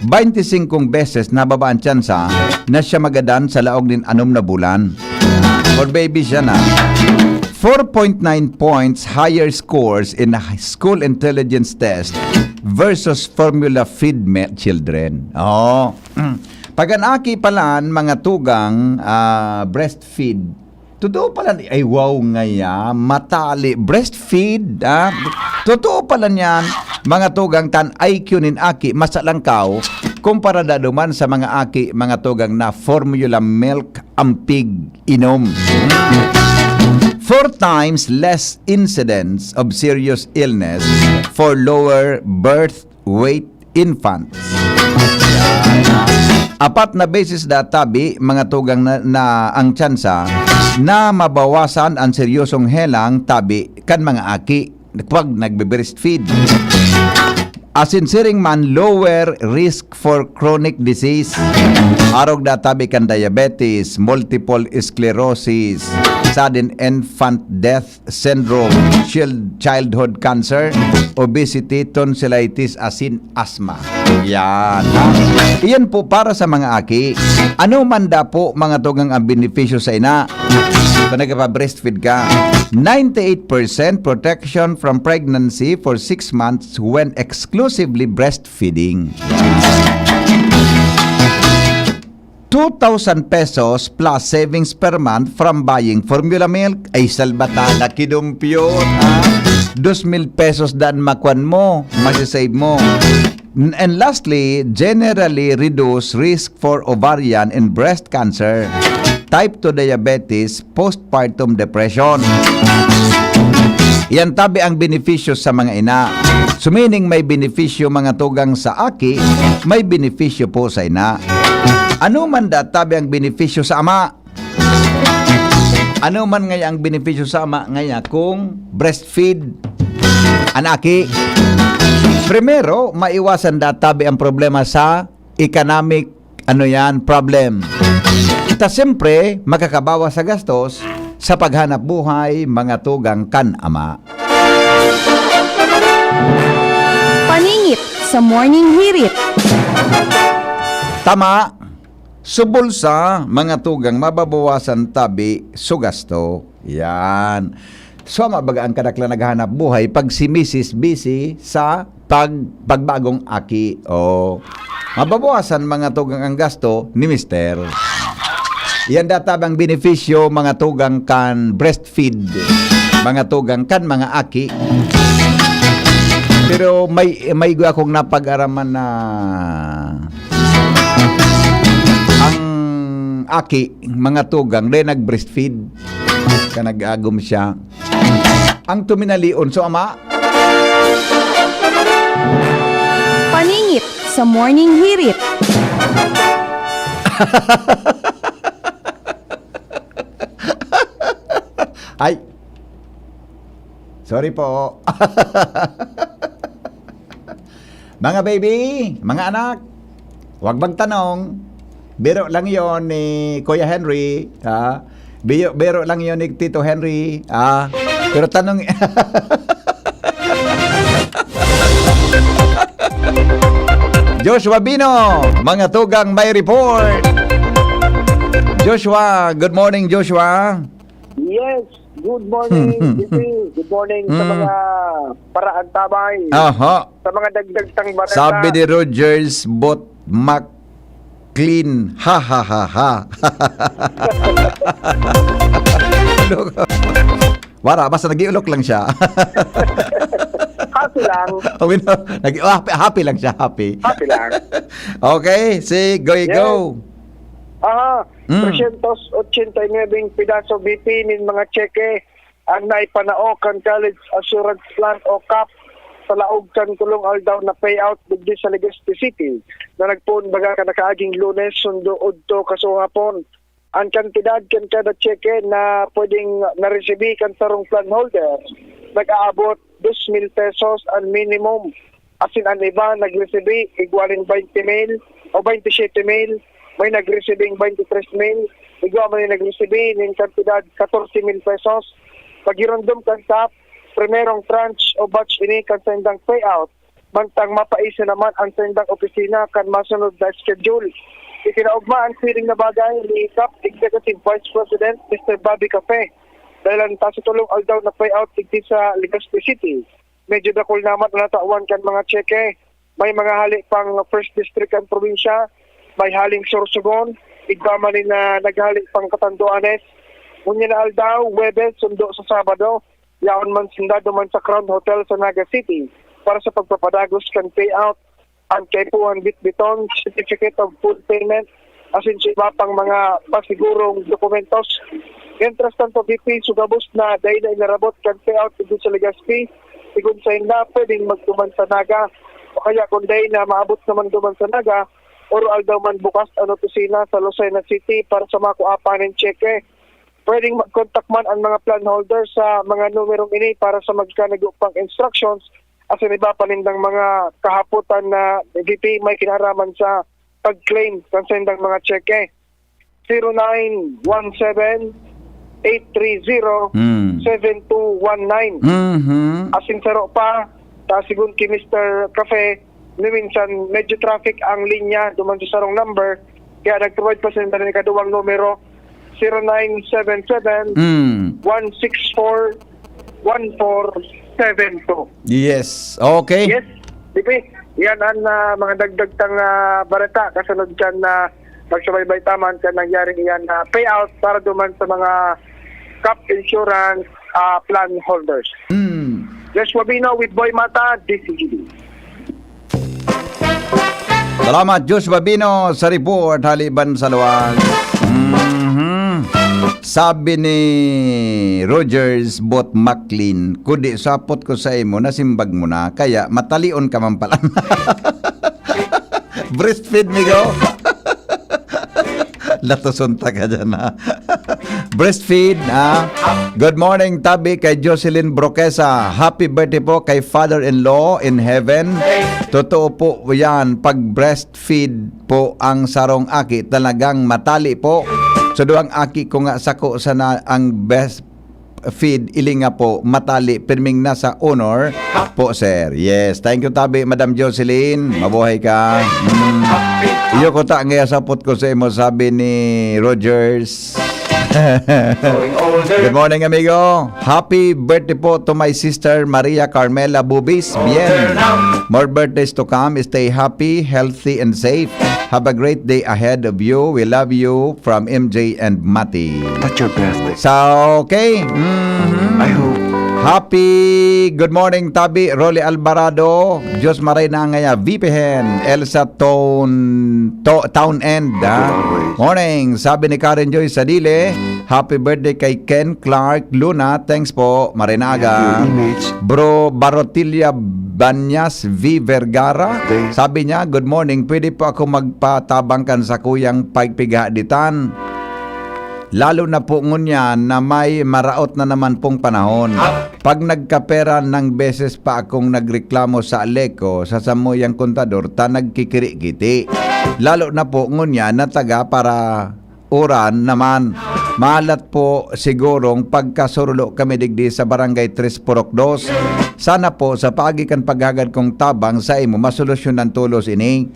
baynte singkong beses nababa ang tsansa na siya magadan sa laog nin anom na bulan. For baby siya na. Four point nine points higher scores in a school intelligence test versus formula feed me-, children. Oh. Pag an aki palan, mga tugang, ah, breastfeed, totoo palan, ay, wow, ngaya, matali, breastfeed, ah. Totoo palan yan, mga tugang, tan I Q nin aki, mas alangkaw, kumpara da duman sa mga aki, mga tugang, na formula milk ang pig-inom. Four times less incidence of serious illness for lower birth weight infants. Apat na beses da tabi, mga tugang, na, na ang tsansa na mabawasan ang seryosong helang tabi kan mga aki pag nagbe-breastfeed. Asin siring man, lower risk for chronic disease. Arog da tabi kan diabetes, multiple sclerosis, sudden infant death syndrome, child-, childhood cancer, obesity, tonsillitis, asin asthma. Yan, ha? Iyan po para sa mga aki. Ano man da po, mga tugang, ang benepisyo sa ina? Kung nagpa-breastfeed ka, ninety-eight percent protection from pregnancy for six months when exclusively breastfeeding. Two thousand pesos plus savings per month from buying formula milk. Ay, salbatada, kidumpyot, ha? Dos mil pesos dan makwan mo, masisave mo. N-, and lastly, generally reduce risk for ovarian and breast cancer, type two diabetes, postpartum depression. Yan tabi ang benepisyo sa mga ina. So, meaning, may benepisyo, mga tugang, sa aki, may benepisyo po sa ina. Ano man da tabi ang benepisyo sa ama? Ano man ngaya ang benepisyo sa ama ngaya kung breastfeed an aki? Primero, maiwasan da tabi ang problema sa economic, ano yan, problem. Ta siyempre, makakabawas sa gastos sa paghanap buhay, mga tugang, kan ama. Paningit sa Morning Hirit. Tama. Subol sa mga tugang, mababawasan tabi su gasto. Yan. So, ama, baga ang kadaklan naghahanap buhay pag si misis busy sa pag-, pagbagong aki. O, mababawasan, mga tugang, ang gasto ni mister. Yan da tabi ang benepisyo, mga tugang, kan breastfeed, mga tugang, kan mga aki. Pero may, may igwa akong napag-araman na ang aki, mga tugang, dai nag-breastfeed. Ka nag-agom siya. Ang tuminalion, so ama. Paningit sa Morning Hirit. Ay. Sorry po. Mga baby, mga anak, wag magtanong. Biro lang yon ni Kuya Henry, ha? Biyo-, biro lang yon ni Tito Henry, ha? Pero tanong, Joshua Bino, mga tugang, may report. Joshua, good morning, Joshua. Yes, good morning, G P. Good morning sa Mm. mga paraantabay. Aha. Sa mga dagdag tang bareta. Sabi ni Rogers, "Bot Mac clean." Ha, ha, ha, ha. Wara, basta nag-iulok lang siya. Kaso, lang. Oh, wala. Nag-, oh, happy, happy lang siya, happy. Happy lang. Okay, si Goy Yes. Go. Aha, Mm. tresyentos otsenta y nuwebeng pidaso B P nin mga tseke ang naipanao kan College Assurance Plan o kap sa laog kan tolong aldaw na payout digdi sa Legazpi City na nagpoon baga kan nakaaging Lunes sundo udto kasuhapon. Ang kantidad kan kada tseke na pwedeng naresibi kan sarong plan holder nag-aabot dos mil pesos ang minimum. Asin an iba nagresibi igwa nin twenty mil o twenty-seven mil, may nagresibing twenty-three mil, igwa man nin nagresibi nin kantidad katorse mil pesos. Paghiromdom kan kap, primerong tranche o batch ini kan saindang payout, mantang mapaisi naman ang saindang opisina kan masunod na schedule. Ikinaogma ang siring na bagay ni kap Executive Vice President Mister Bobby Cafe, dahelan ta sa tolong aldaw na payout digdi sa Legazpi City. Medyo dakul naman an natawan kan mga tseke. May mga hale pang First District kan probinsya, may haling Sorsogon, igwa man nin, ah, naghale pang Catanduanes. Ngunyan na aldaw, Huwebes, sundo sa Sabado, yaon man sinda duman sa Crown Hotel sa Naga City para sa pagpapadagos kan payout. An kaipuhan bitbiton, certificate of full payment, asin sa iba pang mga pasigurong dokumentos. Mientras tanto, B P, sugabos na dai na inarabot kan payout digdi sa Legazpi, sigon sainda, pwedeng magduman sa Naga. O kaya kung dai na maabot naman duman sa Naga, oro-aldaw man bukas an opisina sa Lucena City para sa makuapan nin tseke. Pwedeng mag-contact man ang mga plan holder sa mga numerong ini para sa magkanigo pang instructions asin iba pa nindang mga kahapotan na B P may kinaharaman sa pag-claim kan saindang mga tseke. Zero nine one seven, eight three zero, Hmm. seven two one nine. Mhm. Asin saro pa, ta sigon ki Mister Cafe, ni minsan medyo traffic ang linya duman sa sarong number, kaya nag-provide pa sinda nin ikaduwang numero, zero nine seven seven, Hmm. one six four, one four seven two. Yes. Okay. Yes, B P. Yan ang, ah, mga dagdag tang, ah, bareta kasunod kan, ah, pagsubaybay ta man kan nangyaring iyan na payout para duman sa mga kap insurance, ah, plan holders. Hmm. Joshua Bino with Boy Mata, D C G D. Salamat, Josh Babino, sa report, haliban sa luwas. Mhm. Sabi ni Rogers Bot Maclean, "Kudi sapot ko sa imo, nasimbag mo na, kaya matalion ka man pala." Breastfeed, migo. Latoson ta ka dyan, ha? Breastfeed, ha? Good morning, tabi kay Jocelyn Broquesa. Happy birthday po kay father-in-law in heaven. Totoo po yan, pag breastfeed po ang sarong aki, talagang matali po. So, duwang aki ko nga, sako sana ang best feed, ili nga po, matali, pirming nasa honor po, sir. Yes, thank you, tabi, Madam Jocelyn. Mabuhay ka. Mm. Iyo ko ta, ngaya sapot ko sa imo, sabi ni Rogers. Good morning, amigo. Happy birthday po to my sister Maria Carmela Bubis. Bien. More birthdays to come. Stay happy, healthy, and safe. Have a great day ahead of you. We love you from M J and Mati. That's your birthday. So, okay. Mhm. I hope. Happy good morning, tabi, Rolly Alvarado. Diyos maray na ngaya, V P N, Elsa Town, To-, Town End, ha? Always. Morning, sabi ni Karen Joy Sadile, happy birthday kay Ken Clark Luna. Thanks po, maray na aga. Your image. Bro Barotilla Banyas V Vergara, Thanks. sabi niya, "Good morning, pwede po ako magpatabang kan sakuyang pagpighaditan? Lalo na po ngunyan na may maraot na naman pong panahon. Pag nagkapera ng beses pa akong nagreklamo sa Aleco, sa samuyang kontador, ta nagkikirikiti. Lalo na po ngunyan na taga para uran naman. Malat po sigurong pagkasurulo kami digdi sa Barangay Tres Purok Dos. Sana po, sa paagi kan paghagad kong tabang sa imo, masolusyonan tolos ini."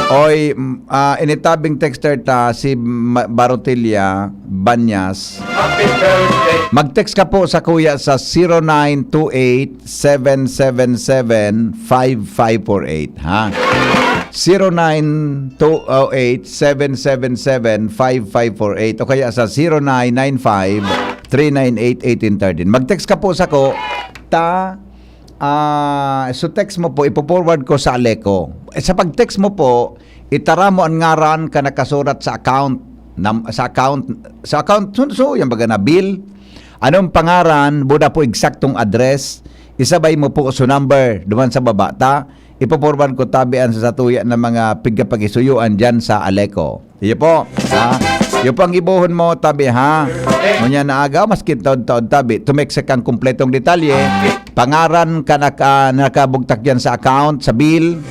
Oy, m-, ah, initabing texter ta si Ma-, Barotilla Banyas. Mag-text ka po sa kuya sa zero nine two eight, seven seven seven, five five four eight, ha? Zero nine two oh eight, seven seven seven, five five four eight o kaya sa zero nine nine five, three nine eight, eighteen thirteen. Mag-text ka po sako, ta Ah, so text mo po, ipo-forward ko sa Aleco. Eh, sa pag-text mo po, itara mo an ngaran ka nakasurat sa account, nam-, sa account, sa account, so, so, yan baga na bill. Anong pangaran, buda po eksaktong address, isabay mo po so number, duman sa baba ta, ipo-forward ko tabi an sa satuya na mga pigkapag-isuyuan dyan sa Aleco. Iyo po, ha? Iyo po ang gibohon mo, tabi, ha? Ngunyan na aga, maski taod-taod, tabi, tumeksek ang kumpletong detalye, pangaran ka naka-, nakabugtak yan sa account, sa bill,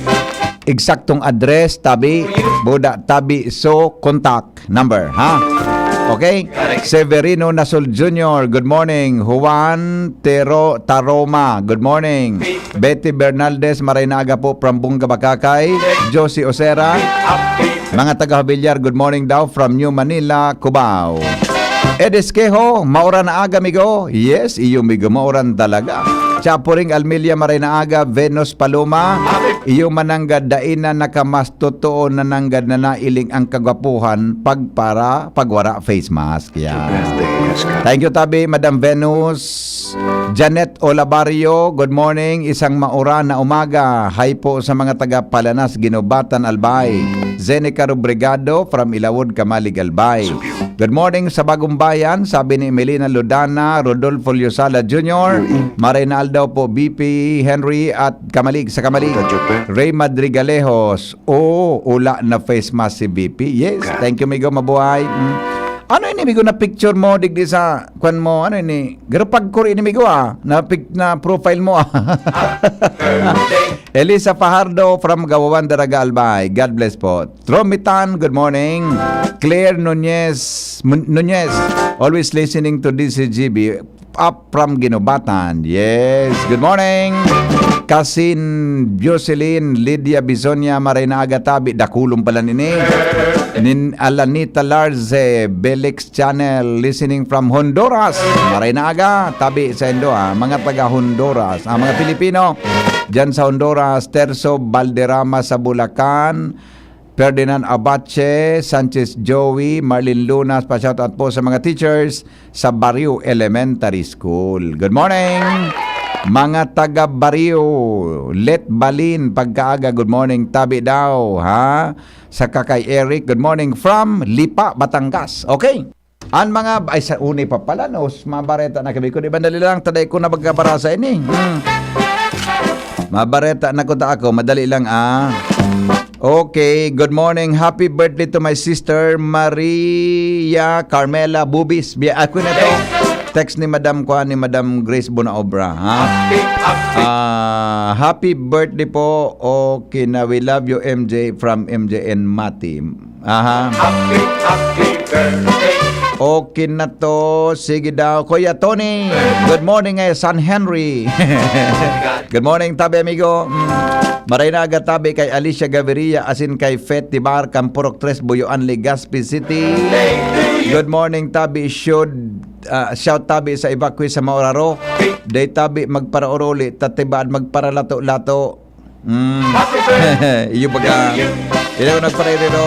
eksaktong address, tabi, buda, tabi, so, contact number, ha? Okay? Severino Nasol Junior, good morning. Juan Tero Taroma, good morning. Betty Bernaldez, maray na aga po from Bunga, Bacacay. Josie Osera, mga taga Hobilyar, good morning daw from New Manila, Cubao. Ed Esquejo, mauran na aga, migo. Yes, iyo, migo, mauran talaga. Chapuring Almelia, maray na aga. Venus Paloma, iyo mananggad, dai na nakamas, totoo na nanggad na nailing ang kagwapuhan pagpara, pagwara face mask. Yan. Thank you, tabi, Madam Venus. Janet Olabario, good morning. Isang mauran na umaga. Hi po sa mga taga Palanas, Guinobatan, Albay. Zenica Robregado from Ilawod, Camalig, Albay. Good morning sa Bagong Bayan, sabi ni Melina Lodana, Rodolfo Liosala Junior. Maray na aldaw po, B P Henry at Camalig sa Camalig. Ray Madrigalejos, oo, ula na face mask si B P. Yes, thank you, migo. Mabuhay. Mm. Ano ini, migo, na picture mo digdi sa kwan mo? Ano ini? Garo pagkuri ini, migo, ah. Na, pic-, na profile mo, ah. Elisa Fajardo from Gawawan, Daraga, Albay. God bless po. Romitan, good morning. Claire Nunez, Mun-, Nunez, always listening to D C G B. Up from Guinobatan. Yes. Good morning. Kasin Jocelyn, Lydia Bisonia, maray na aga, tabi. Dakulon pala nini. Nin Alanita Larze, Belix Channel, listening from Honduras. Maray na aga, tabi sa Indo, ha. Mga taga Honduras. Ang mga Pilipino, dyan sa Honduras, Terso Balderrama sa Bulacan, Ferdinand Abache, Sanchez Joey, Marlene Lunas, pa-shoutout po sa mga teachers sa Barrio Elementary School. Good morning, mga taga Barrio. Let Balin, pagkaaga, good morning, tabi daw, ha? Sa Kakay Eric, good morning from Lipa, Batangas. Okay. An mga, ay, sa uni pa pala, no? Mabareta na kami. Kundi madali lang, taday ko na magkabarasa ini. Hmm. Mabareta na kuta ako, madali lang, ah. Okay, good morning. Happy birthday to my sister, Maria Carmela Bubis. Biya, ako na to. Text ni Madam Kwan, ni Madam Grace Bonaobra, ha? Ah, happy birthday po. Okay na, we love you, M J, from M J and Mati. Aha. Happy, happy birthday. Okay na to. Sige daw. Kuya Tony, good morning, eh, San Henry. Good morning, tabi, amigo. Mm. Maray na aga, tabi, kay Alicia Gaviria, asin kay Fetty Bar, Campurok tres, Buyoan, Legazpi City. Good morning, tabi. Should, ah, shout, tabi, sa evacuee sa Mauraro. Day, tabi, magparaoruli, tatibaan, magparalato-lato. Mm. Iyo baga. Ikaw nagpaririro.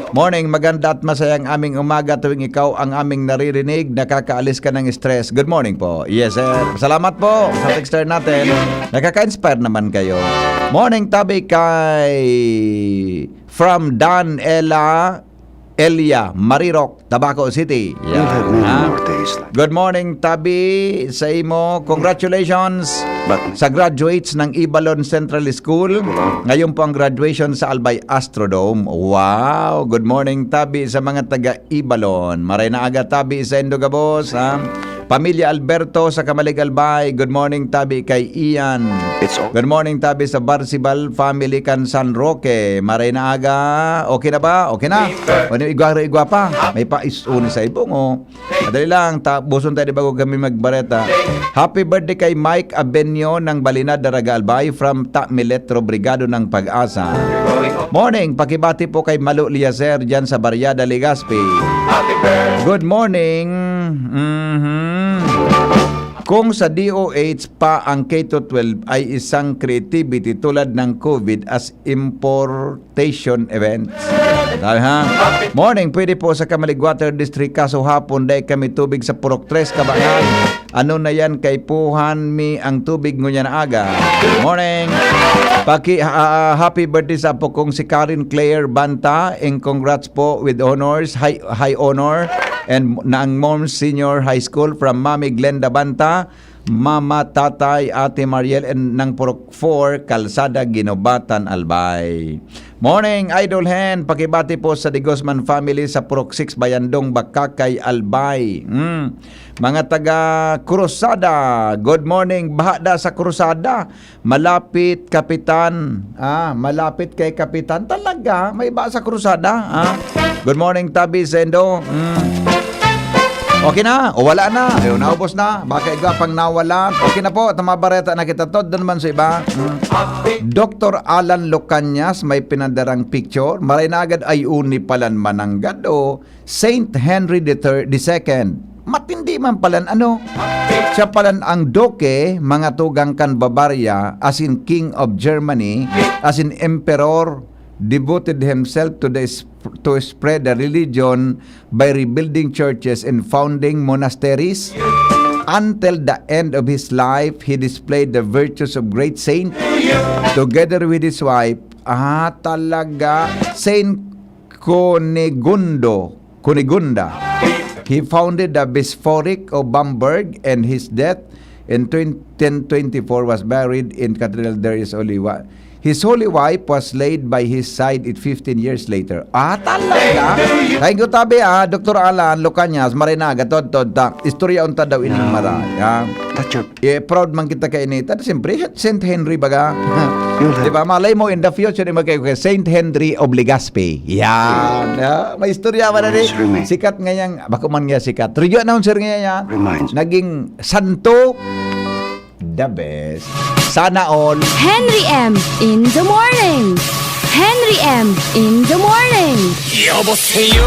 Morning, maganda at masayang aming umaga tuwing ikaw ang aming naririnig. Nakakaalis ka ng stress. Good morning po. Yes, sir. Salamat po sa texter natin. Nakaka-inspire naman kayo. Morning, tabi, kay from Dan Ella Elia Marirok, Tabaco City. Yan, ha? Good morning, tabi, sa imo. Congratulations sa graduates ng Ibalon Central School. Ngayon po ang graduation sa Albay Astrodome. Wow! Good morning, tabi, sa mga taga Ibalon. Maray na aga, tabi, sa Indogabos, ha? Pamilya Alberto sa Camalig, Albay. Good morning, tabi, kay Ian. Good morning, tabi, sa Barcibal family kan San Roque. Maray na aga. Okay na ba? Okay na. Ano, igwa, igwa pa. May pa is-, uni sa ibong, oh. Madali lang, ta-, buson tayo, di bago kami magbareta. Happy birthday kay Mike Abenio ng Balinad, Daraga, Albay, from Tamilet, Brigado ng Pag-asa. Morning, pakibati po kay Malo Liaser dyan sa Barriada, Legazpi. Good morning. Mhm. Kung sa D O H pa ang K to twelve ay isang creativity tulad ng COVID as importation events. Sabi, ha? Morning, pwede po sa Camalig Water District, kaso hapon dai kami tubig sa Purok Tres, Kabangan. Ano na yan, kaipuhan mi ang tubig ngunyan na aga. Morning. Paki, ah, happy birthday sa apo kong si Karen Claire Banta, and congrats po with honors, high, high honor, and ng Mons Senior High School from Mami Glenda Banta, Mama, Tatay, Ate Mariel, and ng Purok four, Kalsada, Guinobatan, Albay. Morning, Idol Hen. Pakibati po sa De Guzman family sa Purok six, Bayandong, Bacacay, Albay. Mm. Mga taga Cruzada, good morning. Baha da sa Cruzada. Malapit, Kapitan. Ah, malapit kay Kapitan. Talaga, may baha sa Cruzada. Ah. Good morning, Tabi Sendo. Mm. Okay na, o wala na. Ayun, naubos na. Baka igwa pang nawalan. Okay na po, tama bareta na kita. Todo naman sa iba. Mm. Doctor Alan Lucanyas, may pinadarang picture. Maray na agad ay uni palan mananggad o Saint Henry the third, the second. Matindi man palan, ano? Siya palan ang Duke, mga tugang kan Bavaria, as in King of Germany, as in Emperor, devoted himself to the sp-, to spread the religion by rebuilding churches and founding monasteries. Until the end of his life, he displayed the virtues of great saint together with his wife. Ah, talaga. Saint Cunegondo, Cunegonda. He founded the Bishopric of Bamberg, and his death in twenty, ten twenty-four was buried in Cathedral there is Oliva. His holy wife was laid by his side it fifteen years later. Ah, talaga? Thank you, tabi, ah, Doctor Alan Lucanyas, Marinaga, Todtod, ta, istorya unta daw ining maray, ah. Touch your Eh, proud man kita kay Nita. Siyempre, Saint Henry baga. Di ba? Malay mo, in the future, di magkayo kay Saint Henry of Legazpi. Yan. Ah, may istorya man na Remains. Sikat ngayang, bako man nga sikat. Radio announcer ngayon yan. Reminds. Naging santo, the best. Sana all. Henry M in the morning. Henry M in the morning. 여보세요.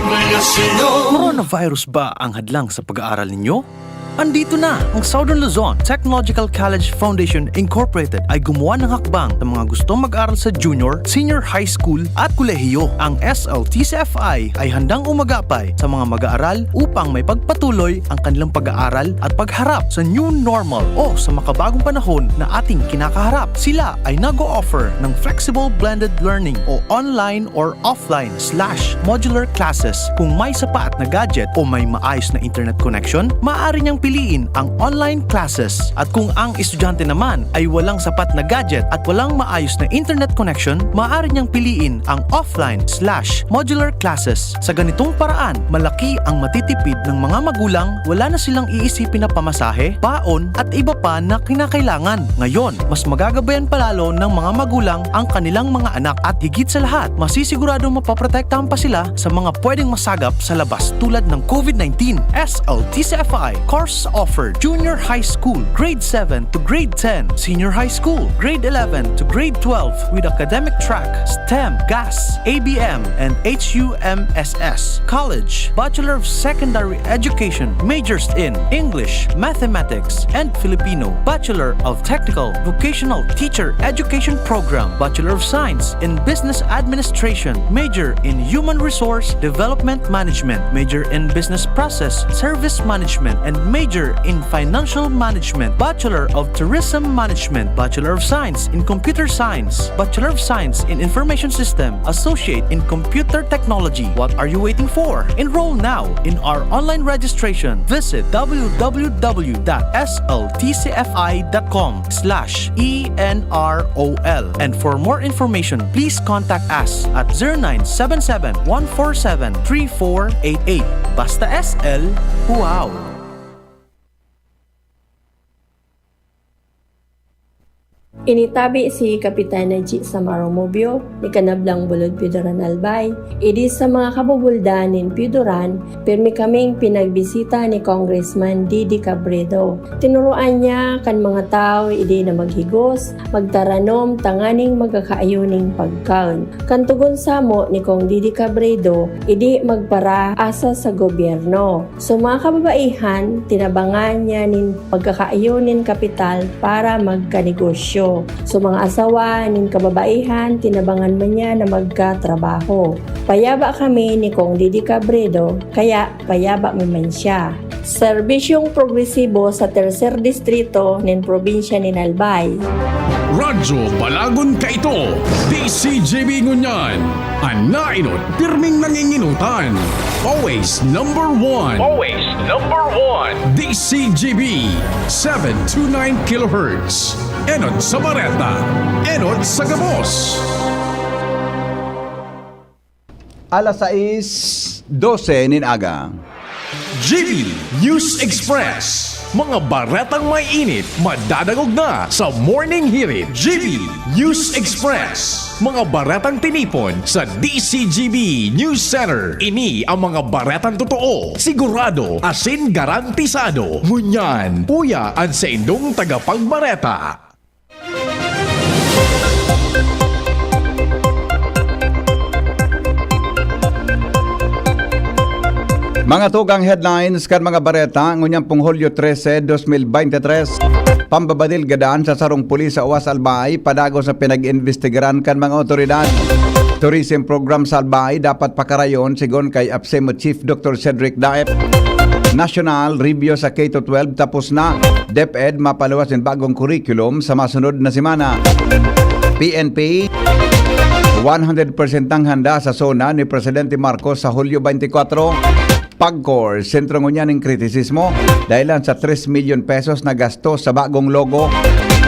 안녕하세요. Coronavirus ba ang hadlang sa pag-aaral ninyo? Andito na ang Southern Luzon Technological College Foundation Incorporated ay gumawa ng hakbang sa mga gustong mag-aral sa junior, senior high school at kolehiyo. Ang S L T C F I ay handang umagapay sa mga mag-aaral upang may pagpatuloy ang kanilang pag-aaral at pagharap sa new normal o sa makabagong panahon na ating kinakaharap. Sila ay nag-o-offer ng flexible blended learning o online or offline slash modular classes. Kung may sapat na gadget o may maayos na internet connection, maaari niyang piliin ang online classes. At kung ang estudyante naman ay walang sapat na gadget at walang maayos na internet connection, maaari niyang piliin ang offline slash modular classes. Sa ganitong paraan, malaki ang matitipid ng mga magulang, wala na silang iisipin na pamasahe, baon, at iba pa na kinakailangan. Ngayon, mas magagabayan pa lalo ng mga magulang ang kanilang mga anak at higit sa lahat, masisiguradong mapoprotektahan pa sila sa mga pwedeng masagap sa labas tulad ng COVID nineteen. S L T C F I course offered junior high school, grade seven to grade ten, senior high school, grade eleven to grade twelve with academic track, STEM, GAS, A B M, and H U M S S. College, Bachelor of Secondary Education, majors in English, Mathematics, and Filipino, Bachelor of Technical Vocational Teacher Education Program, Bachelor of Science in Business Administration, major in Human Resource Development Management, major in Business Process Service Management, and major in Financial Management, Bachelor of Tourism Management, Bachelor of Science in Computer Science, Bachelor of Science in Information System, Associate in Computer Technology. What are you waiting for? Enroll now in our online registration. Visit w w w dot s l t c f i dot com slash e n r o l. And for more information, please contact us at zero nine seven seven, one four seven, three four eight eight. Basta S L, wow! Initabi si Kapitan Najee Samaro Mobio ni Kanablang Bulod Piodoran Albay. Idi sa mga kabubuldan nin Piodoran, pirmi kaming pinagbisita ni Congressman Didi Cabredo. Tinuroan niya kan mga tawo idi na maghigos, magtaranom tanganing magkakaayo nin pagkaon. Kan togon samo ni Cong Didi Cabredo, idi magparaasa sa gobyerno. So, mga kababaihan, tinabangan niya nin pagkakaayo nin kapital para magkanegosyo. So, mga asawa nin kababaihan, tinabangan man niya na magkatrabaho. Payaba kami ni Cong Didi Cabredo, kaya payaba mi man siya. Serbisyong progresibo sa Tercer Distrito nin probinsya nin Albay. Radyo Balagon kaito, D C G B ngunyan, an naenot pirming nanginginutan. Always number one. Always number one. D C G B, seven two nine kilohertz. Enot sa Bareta, enot sa gabos. Alas sais dose nin aga. G B News Express. Mga baretang may init, madadangog na sa Morning Hirit. G B News Express. Mga baretang tinipon sa D C G B News Center. Ini ang mga baretang totoo, sigurado, asin garantisado. Ngunyan, uya an saindong tagapagbareta. Mga tugang headlines kan mga bareta, ngunyan pong Hulyo trese, dos mil bente tres. Pambabadil gadan sa sarong pulis sa Uwas Albay, padagos na pinag-imbestigaran kan mga otoridad. Tourism program sa Albay dapat pakarayon, sigon kay APSEMO Chief Doctor Cedric Daep. National review sa K to twelve tapos na. DepEd mapaluwas nin bagong curriculum sa masunod na semana. P N P, one hundred percent ang handa sa SONA ni Presidente Marcos sa Hulyo twenty-four. PAGCOR, sentro ngunyan nin kritisismo dahilan sa tres milyon pesos na gasto sa bagong logo.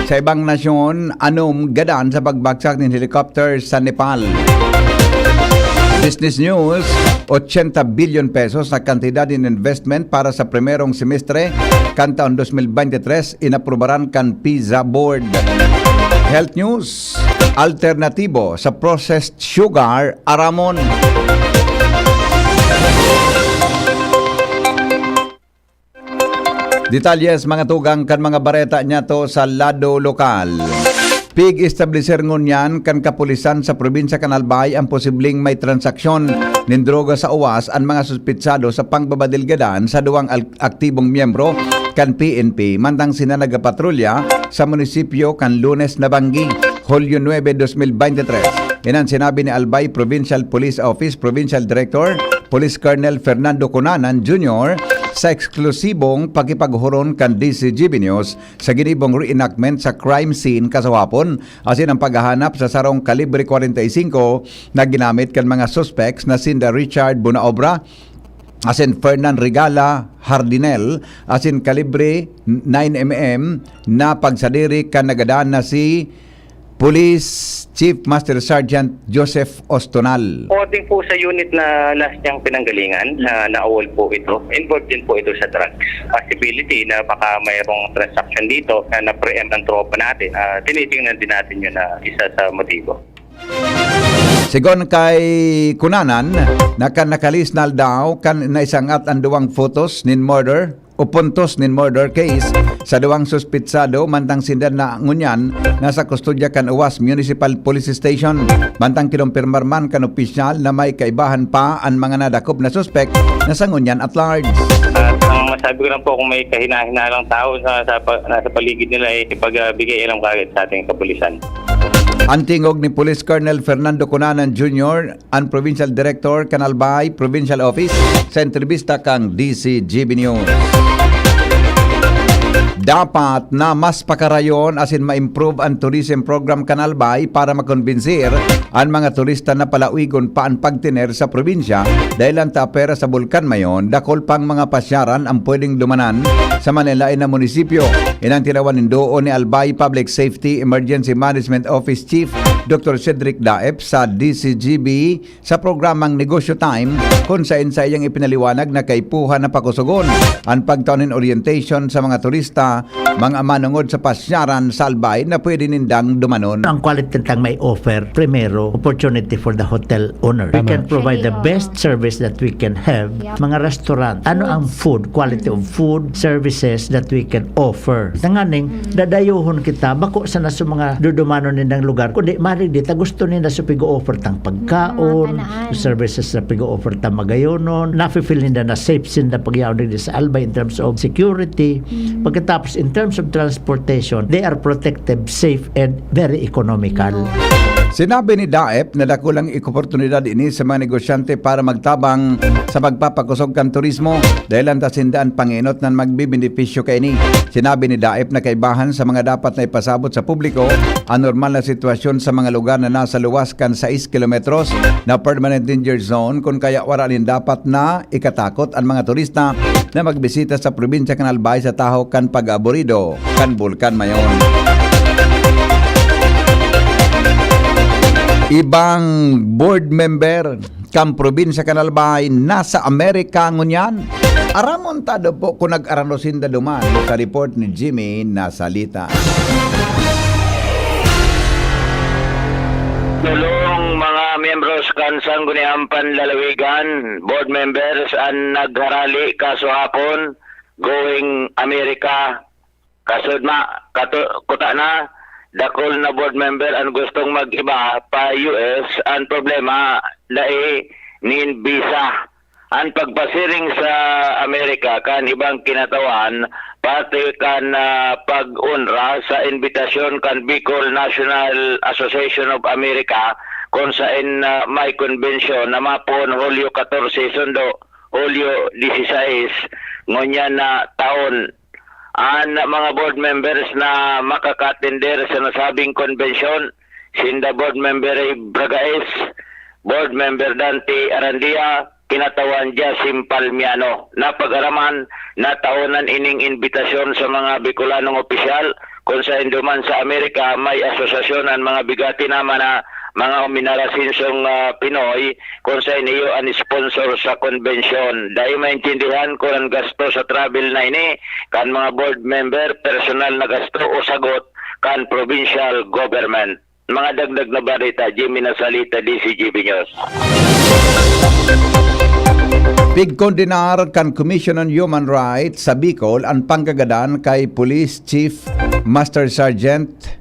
Sa ibang nasyon, anom gadan sa pagbagsak nin helicopter sa Nepal. Business News, ochenta bilyon pesos na kantidad nin investment para sa primerong semestre kan taon dos mil bente tres, inaprubaran kan PISA Board. Health News, alternatibo sa processed sugar, aramon. Detalles, mga tugang, kan mga bareta niyato sa lado lokal. Pig-estableser ngunyan kan kapulisan sa probinsya kan Albay ang posibleng may transaksyon nin droga sa Uwas an mga suspitsado sa pangbabadil gadan sa duwang al-, aktibong miyembro kan P N P, mantang sina nagapatrolya sa munisipyo kan Lunes na banggi, Hulyo nuebe, dos mil bente tres. Yan ang sinabi ni Albay Provincial Police Office Provincial Director Police Colonel Fernando Cunanan Junior sa eksklusibong pakipaghuron kan D C G B News sa ginibong reenactment sa crime scene kasawapon, asin ang paghahanap sa sarong kalibre kwarenta y singko na ginamit kan mga suspects na sinda Richard Bunaobra asin Fernan Regala Hardinel, asin kalibre nine M M na pagsadiri kan nagadan na si Police Chief Master Sergeant Joseph Ostonal. According po sa unit na last niyang pinanggalingan, na naawol po ito, involved din po ito sa drugs. Possibility na baka mayroong transaction dito na na-preempt ng tropa natin. Ah, tinitingnan din natin yun na isa sa motibo. Sigon kay Cunanan, naka-, nakalisnal daw kan naisangat an duwang photos nin murder o puntos nin murder case sa duwang suspitsado, mantang sinda na ngunyan nasa kustodya kan Uwas Municipal Police Station. Mantang kinumpirmar man kan opisyal na may kaibahan pa an mga nadakop na suspek na sa ngunyan at large. At ang masabi ko lang po, kung may kahina-hinalang tao sa, sa pa-, nasa paligid nila, eh, ipagbigay alam kaagad sa ating kapulisan. An tingog ni Police Colonel Fernando Cunanan Junior, an Provincial Director kan Albay Provincial Office, sa entrevista kan D C G B News. Dapat na mas pakarayon asin ma-improve an tourism program kan Albay para makombinsir an mga turista na palawigon pa an pagtener sa probinsya, dahil an tapera sa Bulkan Mayon, dakul pang mga pasyaran ang pwedeng dumanan sa manlaen na munisipyo. Yan ang tinawan nin duo ni Albay Public Safety Emergency Management Office Chief Doctor Cedric Daep sa D C G B sa programang Negosyo Time, kun saen saiyang ipinaliwanag na kaipuhan na pakusogon an pagtao nin orientation sa mga turista mga manongod sa pasyaran sa Albay na pwede nindang dumanon. Ang quality tang may offer, primero, opportunity for the hotel owner. We Tama. can provide the Siya best service that we can have. Yep. Mga restaurant, ano ang Foods. food, quality of Mm. food, services that we can offer. Tanganing, Mm. dadayohon kita, bako sana sa mga dudumanon nindang lugar, kundi marig dita, gusto ninda sa pig-o-offer tang pagkaon, Mga kanaan. services na pig-o-offer tang magayonon, nafe-feel ninda na safe sinda pagyaon digdi sa Albay in terms of security. Mm. Pagkatapos, in terms of transportation, they are protected, safe, and very economical. Sinabi ni Daep na dakulang oportunidad ini sa mga negosyante para magtabang sa pagpapakosog kan turismo, dahil an ta sinda an pangenot na magbebenepisyo kaini. Sinabi ni Daep na kaibahan sa mga dapat na ipasabot sa publiko, ang normal na sitwasyon sa mga lugar na nasa luwas kan sais kilometros na permanent danger zone, kun kaya wara nin dapat na ikatakot an mga turista na magbisita sa probinsya kan Albay sa tahaw kan pag-aburido kan Bulkan Mayon. Ibang board member kan probinsya kan Albay nasa Amerika ngunyan. Aramon ta daw po kun nag-arano sinda duman sa report ni Jimmy Nasalita. Tolong mga miyembros kan Sangguniang Panlalawigan, board members, an nagharali kasuhapon, going Amerika. Kasod ma-, kato-, kuta na, dakul na board member an gustong mag-iba pa U S. An problema, dai nin visa. An pagpasiring sa Amerika kan ibang kinatawan, parte kan, ah, pag-onra sa imbitasyon kan Bicol National Association of America, kun saen, ah, may konbensyon na mapoon Hulyo katorse sundo Hulyo disisais ngunyan na taon. An mga board members na makakatender sa nasabing konbensyon, sinda board member Ray Bragaez, board member Dante Arandia, kinatawan Jasim Palmiano. Napag-araman na taonan ining imbitasyon sa mga Bicolanong opisyal, kun saen duman sa Amerika may asosasyon an mga bigati naman na mga uminarasinsong, ah, Pinoy, kun saen iyo an sponsor sa konbensyon. Dai maintindihan kun an gasto sa travel na ini kan mga board member, personal na gasto o sagot kan provincial government. Mga dagdag na bareta, Jimmy Nasalita, D C G B News. Pigkondenar kan Commission on Human Rights sa Bicol an pangkagadan kay Police Chief Master Sergeant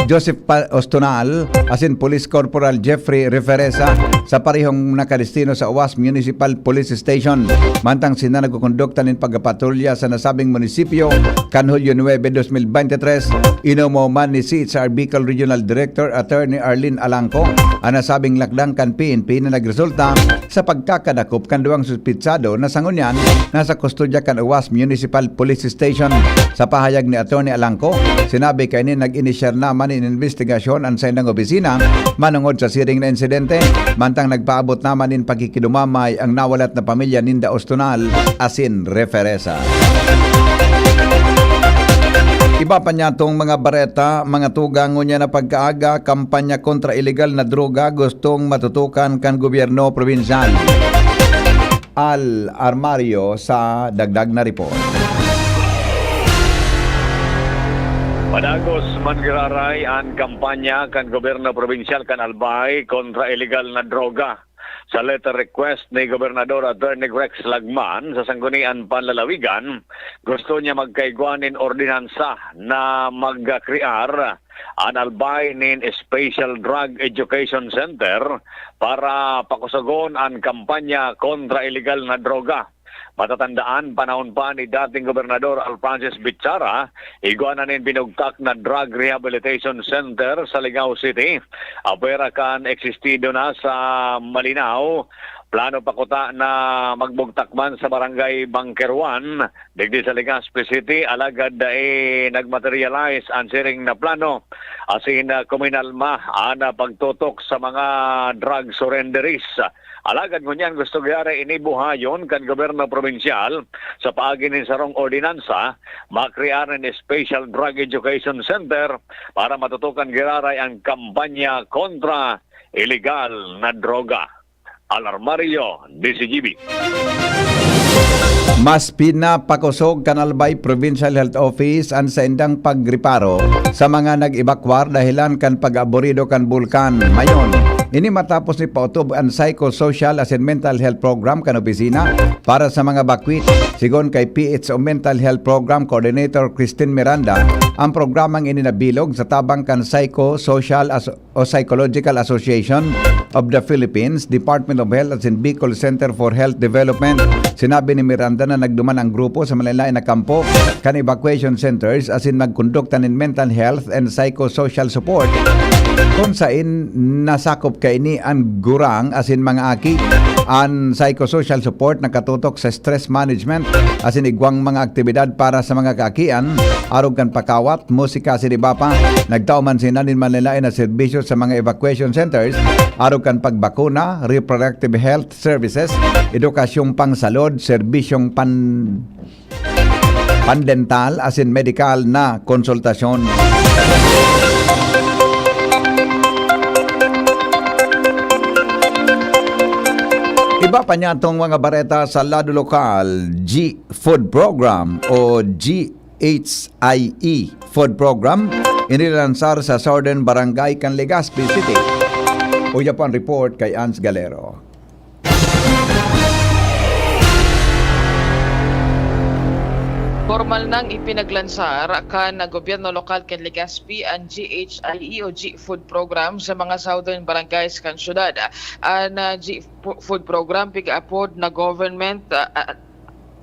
Joseph Pa-, Ostonal asin Police Corporal Jeffrey Referesa sa parehong nakadestino sa Oas Municipal Police Station, mantang sinda nagkukondukta nin pagpapatrolya sa nasabing munisipyo kan Hulyo nuebe, dos mil bente tres. Inumuma ni C H R Bicol Regional Director Attorney Arlene Alangco an nasabing lakdang kan P N P na nagresulta sa pagkakadakop kan duwang suspitsado na sa ngunyan nasa kustodya kan Oas Municipal Police Station. Sa pahayag ni Attorney Alangco, sinabi kaini nag-inisyar na man nin imbestigasyon an saindang opisina manongod sa siring na insidente, mantang nagpaabot naman nin pakikidumamay ang nawalat na pamilya ninda Ostonal asin Referesa. Iba pa niyatong mga bareta, mga tugang, ngunyan na pagkaaga, kampanya kontra iligal na droga gustong matutukan kan gobyerno probinsyal. Al Armario sa dagdag na report. Padagos man giraray an kampanya kan gobyerno probinsyal kan Albay kontra iligal na droga. Sa letter request ni Gobernador Attorney Rex Lagman sa Sangguniang Panlalawigan, gusto niya magkaigwa nin ordinansa na magkrear an Albay nin Special Drug Education Center para pakusogon an kampanya kontra iligal na droga. Matatandaan, panahon pa ni dating Gobernador Alfrancis Bichara, igwa na nin binugtak na Drug Rehabilitation Center sa Ligao City. Apwera kan existido na sa Malinao, plano pa kuta na magbugtak man sa Barangay Bunker One, digdi sa Legazpi City, alagad dai nagmaterialize an siring na plano. Asin, ah, kuminalma an, ah, pagtutok sa mga drug surrenderies. Alagad ngunyan gusto giraray ini buhayon kan gobyerno probinsyal sa paagi nin sarong ordinansa, makrear nin Special Drug Education Center para matutukan giraray an kampanya kontra iligal na droga. Al Armario, D C G B. Mas pinapakosog kan Albay Provincial Health Office an saindang pagreparo sa mga nag-ebakwar dahelan kan pag-aburido kan bulkan. Mayon, ini matapos ni pautob an psychosocial asin mental health program kan opisina para sa mga bakwit. Sigon kay P H O Mental Health Program Coordinator Christine Miranda, ang programang ini nabilog sa tabang kan Psychosocial As- o Psychological Association of the Philippines, Department of Health asin Bicol Center for Health Development. Sinabi ni Miranda na nagduman ang grupo sa malain-lain na kampo kan evacuation centers asin nagkondukta nin mental health and psychosocial support, kun sain nasakop kaini an gurang asin mga aki. An psychosocial support nakatutok sa stress management asin igwang mga aktibidad para sa mga kaakian, arog kan pakawat, musika asin iba pa. Nagtao man sinda nin malain-lain na serbisyo sa mga evacuation centers, arog kan pagbakuna, reproductive health services, edukasyong pangsalod, serbisyong pan-, pandental asin medikal na konsultasyon. Iba pa niya itong mga bareta sa lado lokal, G Food Program o G H I E Food Program, inilansar sa Southern Barangay kan Legazpi City. Uya po ang report kay Ans Galero. Formal nang ipinaglansar kan gobyerno lokal kan Legazpi an G H I E o G Food Program sa mga southern barangays kan syudad. An, ah, G Fu-, Food Program, piga-apod na government, ah, ah,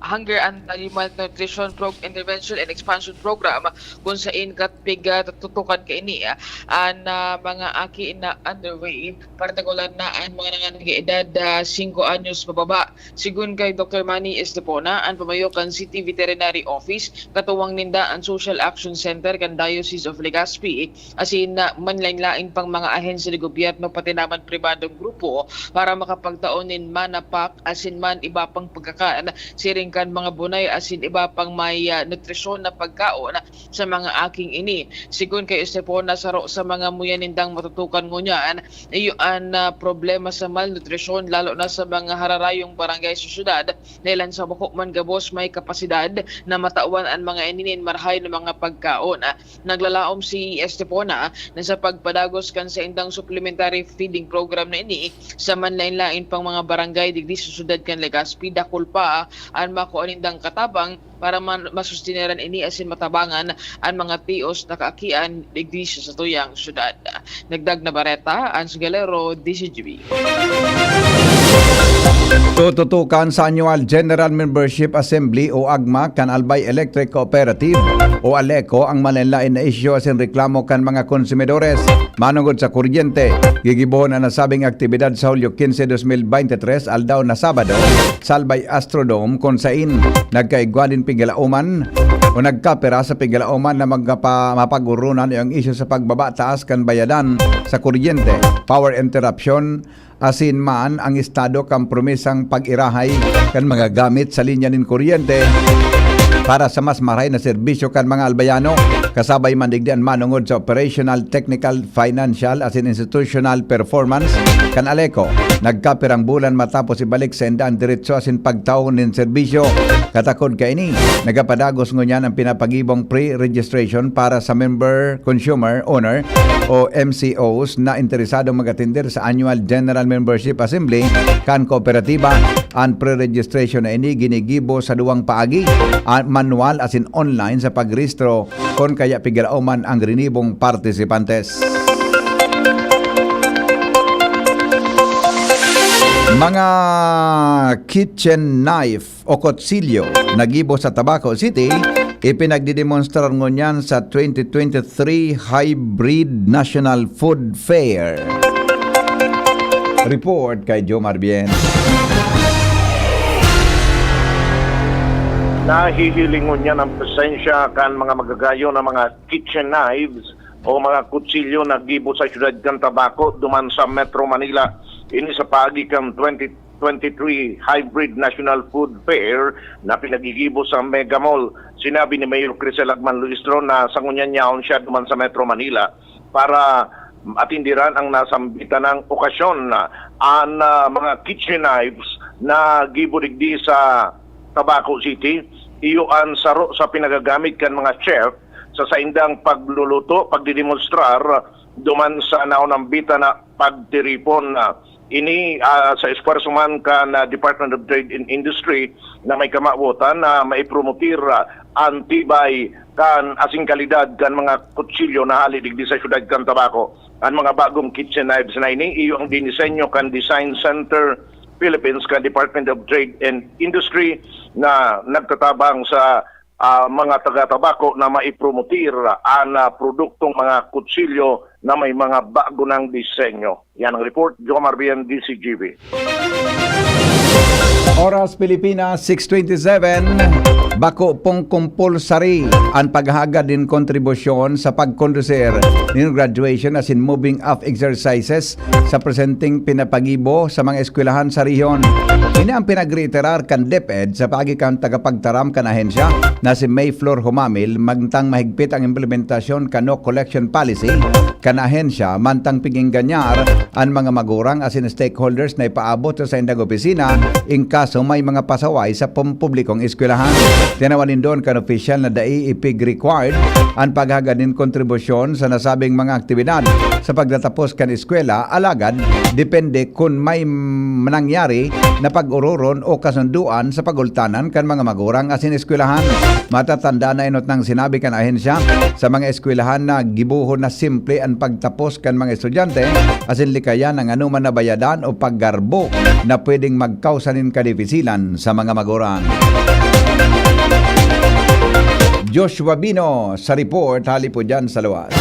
hunger and malnutrition pro-, intervention and expansion program, kung sain kat piga tutukan kaini, ah, an, ah, mga aki na underweight, partikular na an mga nanganang edad, ah, singko anyos pababa. Sigon kay Doktor Manny Estepona, an pamayo kan City Veterinary Office, katuwang ninda an Social Action Center kan Diocese of Legazpi, asin na manlain-lain pang mga ahensya ni gobyerno, pati naman pribadong grupo, para makapagtao nin mana pack asin man iba pang pagkakan, siring kan mga bunay asin iba pang may, ah, nutrisyon na pagkaon sa mga aking ini. Sigon kay Estepona, saro sa mga muya nindang matutukan ngunyan, iyo an, ah, problema sa malnutrisyon, lalo na sa mga hararayong barangay sa syudad, dahelan sa bako man gabos may kapasidad na matawan an mga ini nin marahay na mga pagkaon. Naglalaom si Estepona na sa pagpadagos kan saindang supplementary feeding program na ini sa manlain-lain pang mga barangay digdi sa syudad kan Legazpi, dakul pa an makua nindang katabang para man-, masustineran ini asin matabangan an mga tios na kaakian digdi sa satuyang syudad. Dagdag na bareta, Ans Galero, D Z G B. Tututukan sa Annual General Membership Assembly o AGMA kan Albay Electric Cooperative o ALECO ang malain-lain na isyu asin reklamo kan mga konsumidores manongod sa kuryente. Gigibohon an nasabing aktibidad sa Hulyo quince, dos mil veintitrés, aldaw na Sabado, sa Albay Astrodome, kun sain nagkaigwa nin pigalaoman o nagkapira sa pigalaoman na magkapa-, mapag-oronan iyo ang isyu sa pagbaba taas kan bayadan sa kuryente, power interruption, asin man ang estado kan promisang pag-irahay kan mga gamit sa linya nin kuryente para sa mas maray na serbisyo kan mga Albayano, kasabay man digdi an manongod sa operational, technical, financial asin institutional performance kan ALECO. Nagkapirang bulan matapos ibalik sainda an diretso asin pagtao nin serbisyo. Katakod kaini, nagapadagos ngunyan ang pinapagibong pre-registration para sa member, consumer, owner o M C Os na interesadong mag-atender sa Annual General Membership Assembly kan kooperatiba. An pre-registration na ini ginigibo sa duwang paagi, ah, manual asin online sa pagrehistro, kun kaya pigalaoman ang rinibong partisipantes. Mga kitchen knife o kutsilyo na gibo sa Tabaco City, ipinagdidemonstrar ngunyan sa twenty twenty-three Hybrid National Food Fair. Report kay Jomar Bien. Nahihiling ngunyan ang presensya kan mga magagayon na mga kitchen knives o mga kutsilyo na gibo sa siyudad kan Tabaco duman sa Metro Manila. Ini sa paagi kan twenty twenty-three Hybrid National Food Fair na pinagigibo sa Mega Mall. Sinabi ni Mayor Crisel Agman Luistro na sa ngunyan yaon siya duman sa Metro Manila para atindiran ang nasambitan ng okasyon. An, ah, mga kitchen knives na gibo digdi sa Tabaco City, iyo an saro sa pinagagamit kan mga chef sa saindang pagluluto, pagdidemonstrar duman sa naunambitan na pagtiripon. Ah, ini, ah, sa esfuerso man kan, ah, Department of Trade and Industry na may kamawotan na maipromotir, ah, an tibay kan asin kalidad kan mga kutsilyo na hali digdi sa siyudad kan Tabaco. An mga bagong kitchen knives na ini, iyo ang dinisenyo kan Design Center Philippines kan Department of Trade and Industry na nagtatabang sa, ah, mga taga-Tabaco na maipromotir an, ah, produktong mga kutsilyo na may mga bago nang disenyo. Yan ang report, Jomar Bien, D C G B. Oras Pilipinas, six twenty-seven. Bako pong compulsory an paghagad nin kontribusyon sa pagkondusir nin graduation asin moving off exercises sa presenteng pinapagibo sa mga eskwelahan sa rehiyon. Ini ang pinagreiterar kan DepEd sa paagi kan tagapagtaram kan ahensya na si Mayflor Humamil, mantang mahigpit ang implementasyon kan no collection policy kan ahensya, mantang pig-engganyar an mga magurang asin stakeholders na ipaabot sa saindang opisina in kaso may mga pasaway sa pampublikong eskwelahan. Tinawan nindon kan opisyal na dai ipig-required an paghagad nin kontribusyon sa nasabing mga aktibidad sa pagtatapos kan eskwela, alagad depende kun may nangyari na pag-ororon o kasundoan sa pagultanan kan mga magurang asin eskwelahan. Matatanda na enot nang sinabi kan ahensya sa mga eskwelahan na gibohon na simple an pagtapos kan mga estudyante asin likayan ang anoman na bayadan o paggarbo na pwedeng magkausa nin kadipisilan sa mga magurang. Joshua Bino sa report hali po dyan sa luwas.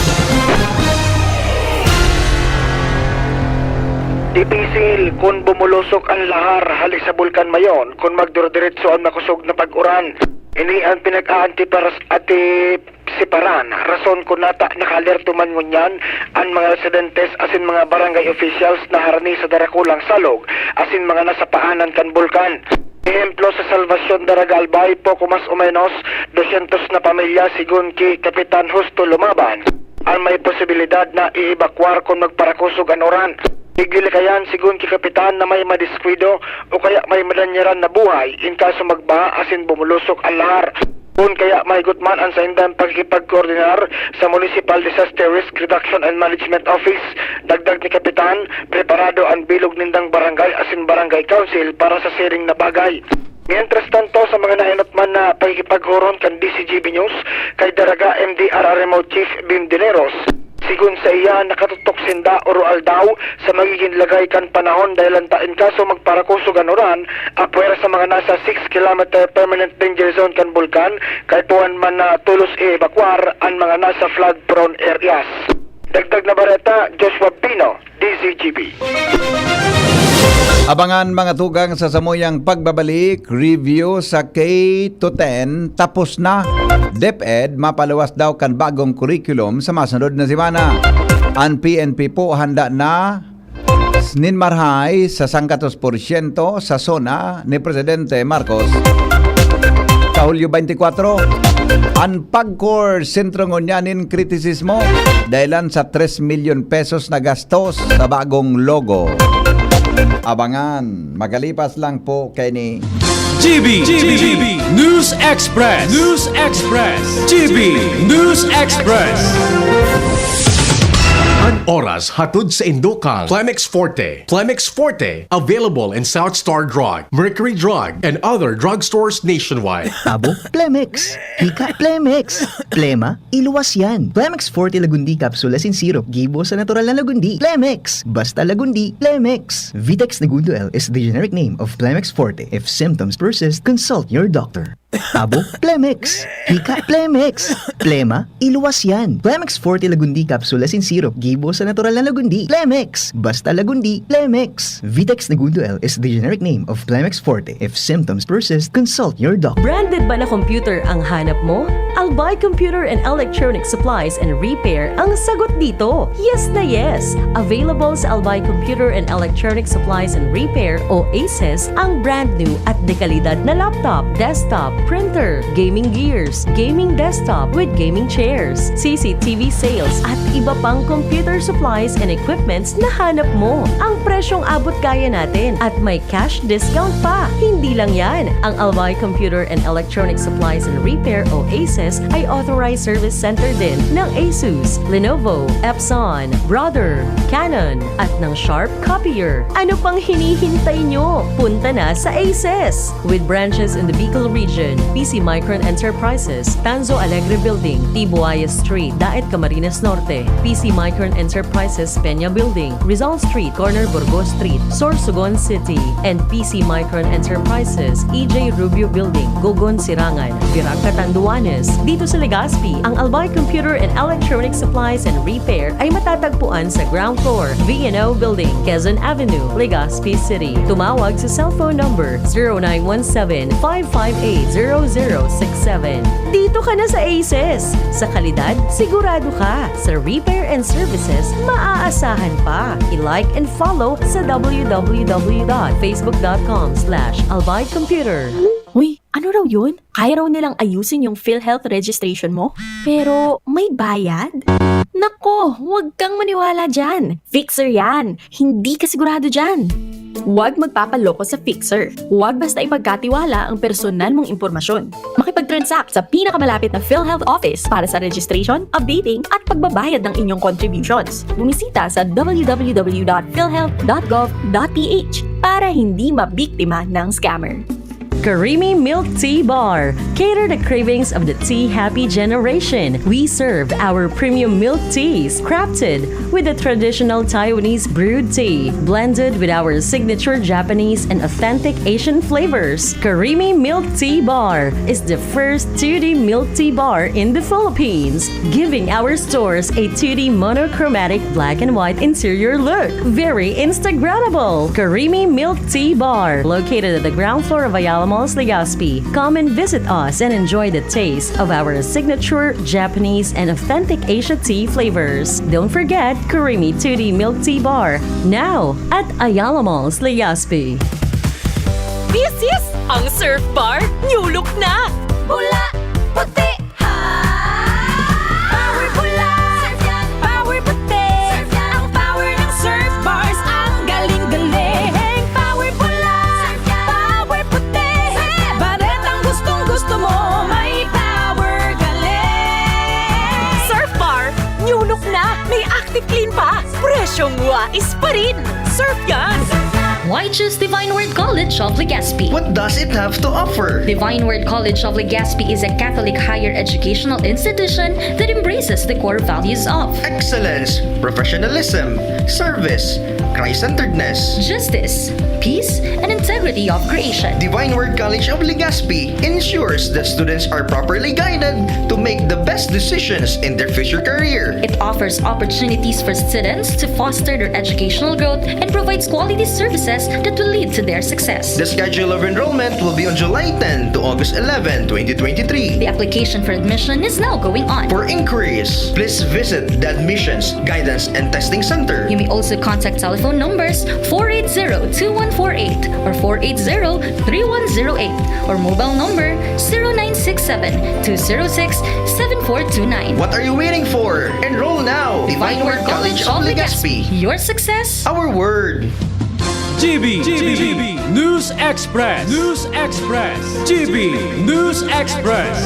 Dipisil kun bumulosok an lahar hali sa Bulkan Mayon kun magdurudiretso an makosog na pag-uran. Ini an pinag-aantipar-, ati-, siparan, rason kun nata nakaalerto man ngunyan an mga residentes asin mga barangay officials na harani sa darakulang salog asin mga nasa paanan kan bulkan. Ehemplo, sa Salvacion Daraga Albay, poko mas o menos dosyentos na pamilya, sigon ki Kapitan Justo Lumaban, an may posibilidad na i-ebakwar kun magparakosog an uran. Digdi likayan, sigon ki Kapitan, na may madiskuido o kaya may madanyaran na buhay in kaso magbaha asin bumulosok an lahar. Kun kaya mahigot man an saindang pakikipagkoordinar sa Municipal Disaster Risk Reduction and Management Office, dagdag ni Kapitan, preparado an bilog nindang barangay asin barangay council para sa siring na bagay. Mientras tanto, sa mga naenot man na pakikipaghuron kan D C G B News kay Daraga M D R R M O Chief Bim Dineros, sigon saiya, nakatutok sinda oro-aldaw sa magigin lagay kan panahon dahelan ta in kaso magparakosog an uran, apwera sa mga nasa six kilometer permanent danger zone kan bulkan, kaipuhan man na tolos i-ebakwar an mga nasa flood-prone areas. Dagdag na bareta, Joshua Pino, D Z G B. Abangan, mga tugang, sa samuyang pagbabalik, review sa K to ten tapos na. DepEd mapaluwas daw kan bagong curriculum sa masunod na semana. An P N P po handa na nin marahay sa sangkatos porsyento sa SONA ni Presidente Marcos. Sa Hulyo twenty-four, an PAGCOR sentro ngunyan nin kritisismo dahilan sa tres milyon pesos na gastos sa bagong logo. Abangan, makalipas lang po kaini. G B, G B, News Express, News Express, G B News Express. An oras hatod saindo kan Plemex Forte. Plemex Forte, available in South Star Drug, Mercury Drug, and other drugstores nationwide. Abo, Plemex. Hika, Plemex. Plema, iluwas yan. Plemex Forte Lagundi Capsule asin Syrup, gibo sa natural na lagundi. Plemex! Basta lagundi, Plemex! Vitex Negundo L is the generic name of Plemex Forte. If symptoms persist, consult your doctor. Abo, Plemex! Hika, Plemex! Plema, iluwas yan. Plemex Forte Lagundi Capsule asin Syrup, gibo sa natural na lagundi. Plemex! Basta lagundi, Plemex! Vitex Negundo L is the generic name of Plemex Forte. If symptoms persist, consult your doctor. Branded ba na computer ang hanap mo? Albay Computer and Electronic Supplies and Repair ang sagot dito. Yes na yes! Available sa Albay Computer and Electronic Supplies and Repair o ACES ang brand new at dekalidad na laptop, desktop, printer, gaming gears, gaming desktop with gaming chairs, C C T V sales, at iba pang computer supplies and equipments na hanap mo. Ang presyong abot kaya natin at may cash discount pa. Hindi lang yan, ang Albay Computer and Electronic Supplies and Repair o ACES ay authorized service center din ng Asus, Lenovo, Epson, Brother, Canon, at ng Sharp Copier. Ano pang hinihintay nyo? Punta na sa ACES! With branches in the Bicol region, P C Micron Enterprises, Tanzo Alegre Building, Tibuaya Street, Daet, Camarines Norte, P C Micron Enterprises, Peña Building, Rizal Street, corner Burgos Street, Sorsogon City, and P C Micron Enterprises, E J Rubio Building, Gogon, Sirangan, Virac, Catanduanes. Dito sa Legazpi, ang Albay Computer and Electronic Supplies and Repair ay matatagpuan sa ground floor, V N O Building, Quezon Avenue, Legazpi City. Tumawag sa cellphone number zero nine one seven, five five eight, zero zero six seven. Dito ka na sa ACES! Sa kalidad, sigurado ka. Sa repair and services, maaasahan pa. I-like and follow sa w w w dot facebook dot com slash albay computer. Uy, ano raw yun? Kaya raw nilang ayusin yung PhilHealth registration mo? Pero may bayad? Nako, huwag kang maniwala dyan. Fixer yan. Hindi ka sigurado dyan. Huwag magpapaloko sa fixer. Huwag basta ipagkatiwala ang personal mong impormasyon. Makipag-transact sa pinakamalapit na PhilHealth office para sa registration, updating, at pagbabayad ng inyong contributions. Bumisita sa w w w dot philhealth dot gov dot p h para hindi mabiktima ng scammer. Karimi Milk Tea Bar. Cater the cravings of the tea happy generation. We serve our premium milk teas, crafted with the traditional Taiwanese brewed tea, blended with our signature Japanese and authentic Asian flavors. Karimi Milk Tea Bar is the first two D milk tea bar in the Philippines, giving our stores a two D monochromatic black and white interior look. Very Instagrammable! Karimi Milk Tea Bar, located at the ground floor of Ayala Malls, Legazpi. Come and visit us and enjoy the taste of our signature Japanese and authentic Asia tea flavors. Don't forget Karimi two D Milk Tea Bar, now at Ayala Malls, Legazpi. This is ang Surf Bar New Look na! Pula, puti, ha! Power pula! Surf yan! Power puti! Surf yan! Ang power ng Surf Bars, ang galing-galing! Power pula! Surf yan! Power puti! Surf yan! Baretang gustong-gusto mo, may power galing! Surf Bar, New Look na! May Active Clean pa! Presyong wais pa rin! Surf yan! Why choose Divine Word College of Legazpi? What does it have to offer? Divine Word College of Legazpi is a Catholic higher educational institution that embraces the core values of excellence, professionalism, service, Christ-centeredness, justice, peace, and integrity of creation. Divine Word College of Legazpi ensures that students are properly guided to make the best decisions in their future career. It offers opportunities for students to foster their educational growth and provides quality services that will lead to their success. The schedule of enrollment will be on July ten to August eleven, twenty twenty-three. The application for admission is now going on. For inquiries, please visit the Admissions, Guidance, and Testing Center. You may also contact telephone numbers four eight zero two one four eight or four eight zero three one zero eight or mobile number zero nine six seven two zero six seven four two nine. What are you waiting for? Enroll now! Divine Word College of Legazpi. Your success, our word. G B, G B, News Express, News Express, G B News Express.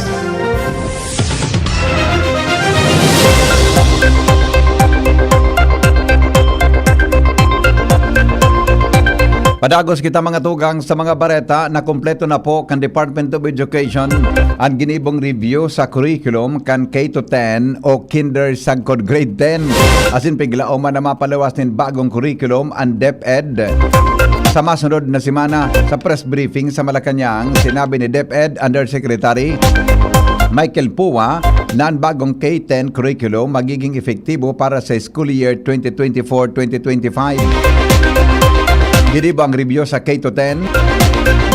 Padagos kita, mga tugang, sa mga bareta na kompleto na po kan Department of Education an ginibong review sa curriculum kan K to ten o kinder sagkod grade ten. Asin piglaoman na mapaluwas nin bagong curriculum an DepEd. Sa masunod na semana, sa press briefing sa Malacañang, sinabi ni DepEd Undersecretary Michael Pua na an bagong K ten curriculum magiging epektibo para sa school year twenty twenty-four twenty twenty-five. Ginibo ang review sa K to ten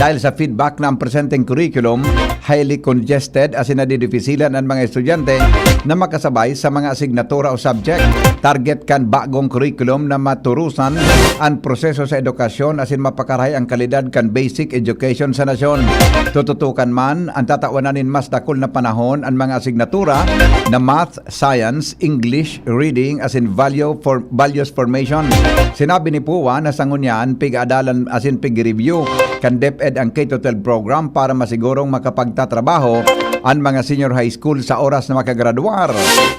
dahil sa feedback na ang presenteng curriculum highly congested asin nadidipisilan an mga estudyante na makasabay sa mga asignatura o subject. Target kan bagong curriculum na maturusan an proseso sa edukasyon asin mapakarahay ang kalidad kan basic education sa nasyon. Tututukan man an tatawanan nin mas dakul na panahon an mga asignatura na math, science, English, reading, asin value for, values formation. Sinabi ni Pua na sa ngunyan, pig-aadalan asin pig-review kan DepEd ang K to twelve program para masigurong makapagtatrabaho an mga senior high school sa oras na makagraduar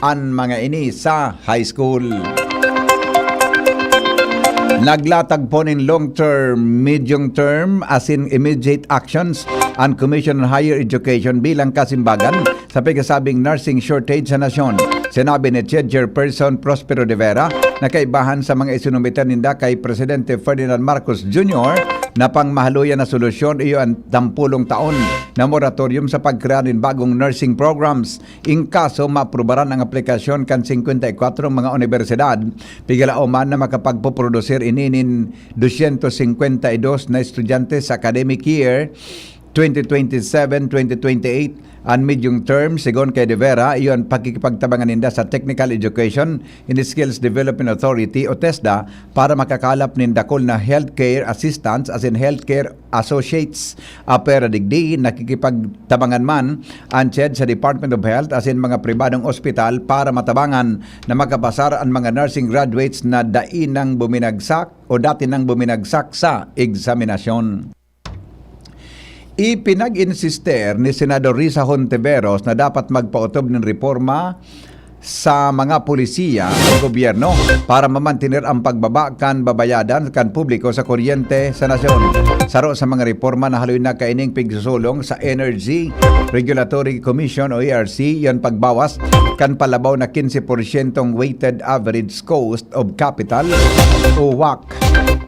an mga ini sa high school. Naglatag po nin long-term, medium-term, asin immediate actions an Commission on Higher Education bilang kasimbagan sa pigkasabing nursing shortage sa nasyon. Sinabi ni CHED Chairperson Prospero de Vera na kaibahan sa mga isinumite ninda kay Presidente Ferdinand Marcos Junior na pangmahaluyan na solusyon iyo an tampolong taon na moratorium sa pagkrear nin bagong nursing programs. In kaso maaprubaran ang aplikasyon kan singkwenta y kwatro mga unibersidad, pigalaom man na makapagpoprodusir ini nin dosyentos singkwenta y dos na estudyante sa academic year twenty twenty-seven, twenty twenty-eight. An medium term, sigon kay De Vera, iyo an pakikipagtabangan ninda sa Technical Education and Skills Development Authority o TESDA para makakalap nin dakul na healthcare assistants asin healthcare associates. Apwera digdi, nakikipagtabangan man an CHED sa Department of Health asin mga pribadong ospital para matabangan na makapasar an mga nursing graduates na dai nang buminagsak o dati nang buminagsak sa eksaminasyon. Ipinag-insister ni Senador Risa Hontiveros na dapat magpaotob nin reforma sa mga polisiya ang gobyerno para mamantener ang pagbaba kan babayadan kan publiko sa kuryente sa nasyon. Saro sa mga reforma na haloy na kaining pigsusulong sa Energy Regulatory Commission o E R C, iyan pagbawas kan palabaw na quince por ciento weighted average cost of capital o wac.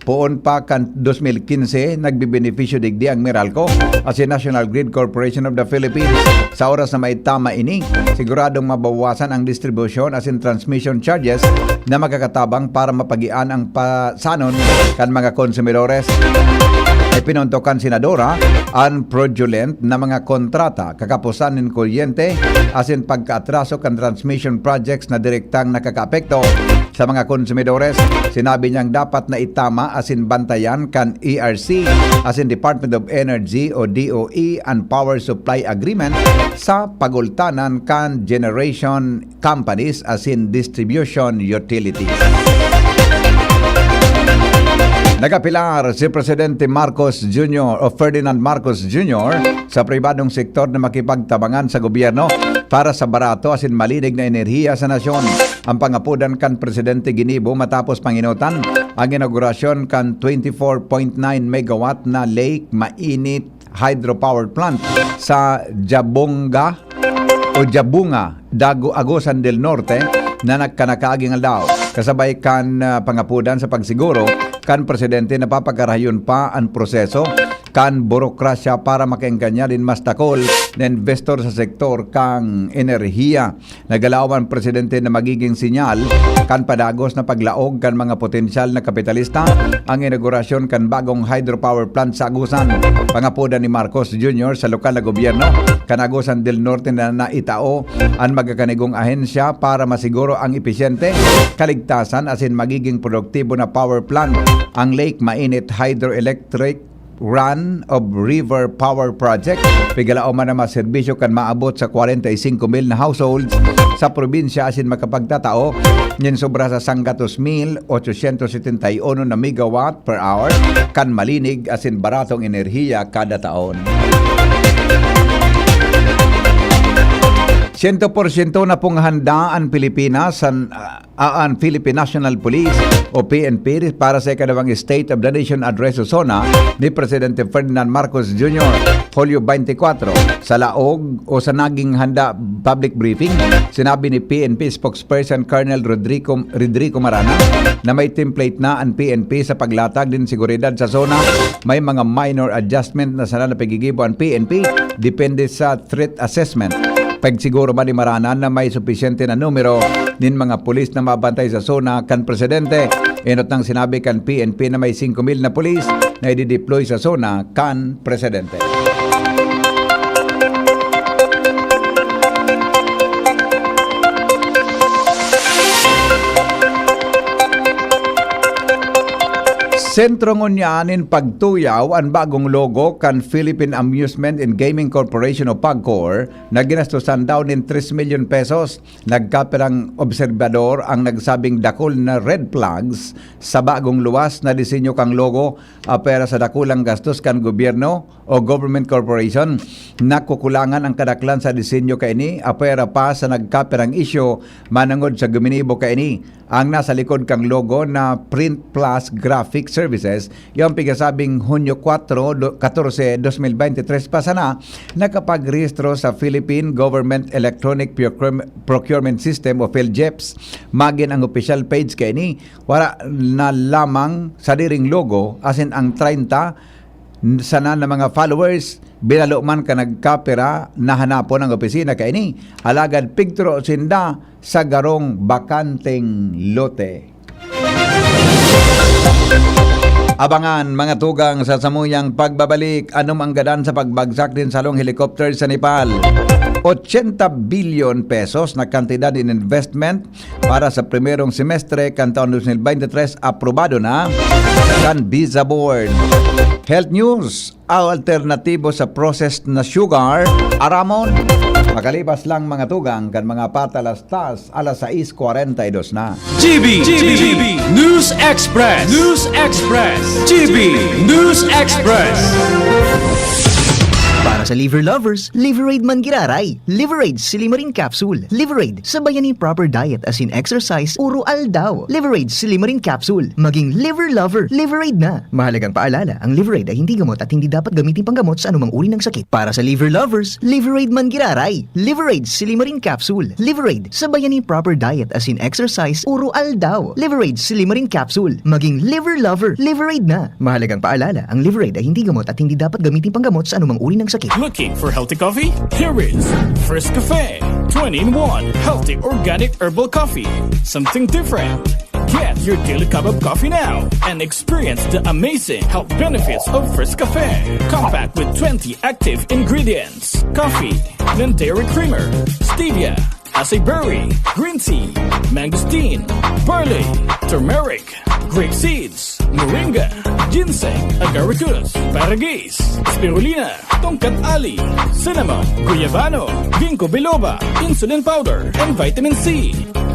Poon pa kan dos mil quince, nagbebenepisyo digdi ang Meralco asin National Grid Corporation of the Philippines. Sa oras na maitama ini, siguradong mabawasan ang distribusyon asin transmission charges na makakatabang para mapagian ang pasanon kan mga konsumidores. Ipinuntok kan Senadora an fraudulent na mga kontrata, kakapusan nin kuryente asin pagkaatraso kan transmission projects na direktang nakakaapekto sa mga konsumidores. Sinabi niyang dapat na itama asin bantayan kan E R C asin Department of Energy o D O E an power supply agreement sa pagultanan kan generation companies asin distribution utilities. Nagapilar si Presidente Marcos Junior o Ferdinand Marcos Junior sa pribadong sektor na makipagtabangan sa gobyerno para sa barato asin malinig na enerhiya sa nasyon. Ang pangapodan kan presidente ginibo matapos panginutan ang inaugurasyon kan twenty-four point nine megawatt na Lake Mainit Hydropower Plant sa Jabonga o Jabunga, Dago, Agusan del Norte na nagkanakaaging aldaw. Kasabay kan, ah, pangapodan sa pagsiguro kan presidente na papagarayon pa an proseso kan burokrasya para makaengganyan nin mas dakul na investor sa sektor kan enerhiya. Nagalaom an presidente na magiging sinyal kan padagos na paglaog kan mga potensyal na kapitalista ang inaugurasyon kan bagong hydropower plant sa Agusan. Pangapodan ni Marcos Junior sa lokal na gobyerno kan Agusan del Norte na naitao an magakanigong ahensya para masiguro ang episyente, kaligtasan asin magiging produktibo na power plant, ang Lake Mainit Hydroelectric Run of River Power Project. Pigalaom man na maserbisyo kan maabot sa kwarenta y singko mil na households sa probinsya asin makapagtatao nin sobra sa sanggatos mil ochosyentos setenta y uno na megawatt per hour kan malinig asin baratong enerhiya kada taon. Siyento porsyento na pong handa ang Pilipinas sa, ah, ang Philippine National Police o P N P para sa ikadawang State of the Nation Address o SONA ni Presidente Ferdinand Marcos Junior, Hulyo twenty-four. Sa laog o sa naging handa public briefing, sinabi ni P N P Spokesperson Colonel Rodrigo, Rodrigo Marana na may template na ang P N P sa paglatag nin seguridad sa SONA. May mga minor adjustment na sana napigigibo ang P N P depende sa threat assessment. Pagsiguro man ni Marana na may supisyente na numero nin mga pulis na mabantay sa SONA kan presidente Enot nang sinabi kan P N P na may singko mil na pulis na idideploy sa zona kan presidente. Sentro ngunyan nin pagtuyaw an bagong logo kan Philippine Amusement and Gaming Corporation o PAGCOR na ginastosan daw nin tres milyon pesos. Nagkapirang obserbador ang nagsabing dakul na red flags sa bagong luwas na disenyo kan logo, apwera sa dakulang gastos kan gobyerno o government corporation. Nakukulangan ang kadaklan sa disenyo kaini, apwera pa sa nagkapirang isyu manangod sa guminibo kaini. Ang nasa likod kan logo na Print Plus Graphic Services, yung pigasabing Hunyo kwatro, do-, katorse, dos mil bente tres pa sana, nakapagrehistro sa Philippine Government Electronic Procurem-, Procurement System o PhilGEPS. Magin ang official page kaini, wara na lamang sadiring logo, asin ang treinta sana na mga followers, binalo man kan nagkapira na hanapon ang opisina kaini. Alagad pigturo sinda sa garong bakanteng lote. Abangan, mga tugang, sa samuyang pagbabalik, ano man gadan sa pagbagsak nin salong helicopter sa Nepal. Ochenta bilyon pesos na kantidad in investment para sa primerong semestre kan taon dos mil bente tres, aprobado na kan BISA Board. Health News, alternatibo sa processed na sugar, aramon. Makalipas lang, mga tugang, kan mga patalastas, alas sais kwarenta y dos na. G B, G B, News Express, News Express, G B News Express. Para sa liver lovers, Liverade man giraray. Liverade Silimarin Capsule. Liverade, sabayan nin proper diet asin exercise, uro aldaw. Liverade Silimarin Capsule. Maging liver lover, Liverade na. Mahalagang paalala, ang Liverade ay hindi gamot at hindi dapat gamitin panggamot sa anumang uri ng sakit. Para sa liver lovers, Liverade man giraray. Liverade Silimarin Capsule. Liverade, sabayan nin proper diet asin exercise, uro aldaw. Liverade Silimarin Capsule. Maging liver lover, Liverade na. Mahalagang paalala, ang Liverade ay hindi gamot at hindi dapat gamitin panggamot sa anumang uri ng sakit. Looking for healthy coffee? Here is First Cafe, twenty-in-one healthy organic herbal coffee. Something different. Get your daily cup of coffee now and experience the amazing health benefits of First Cafe. Compact with twenty active ingredients: coffee, Lindera creamer, stevia, acai berry, green tea, mangosteen, barley, turmeric, grape seeds, moringa, ginseng, agaricus, paradis, spirulina, tongkat ali, cinnamon, guyabano, ginkgo biloba, insulin powder, and vitamin C.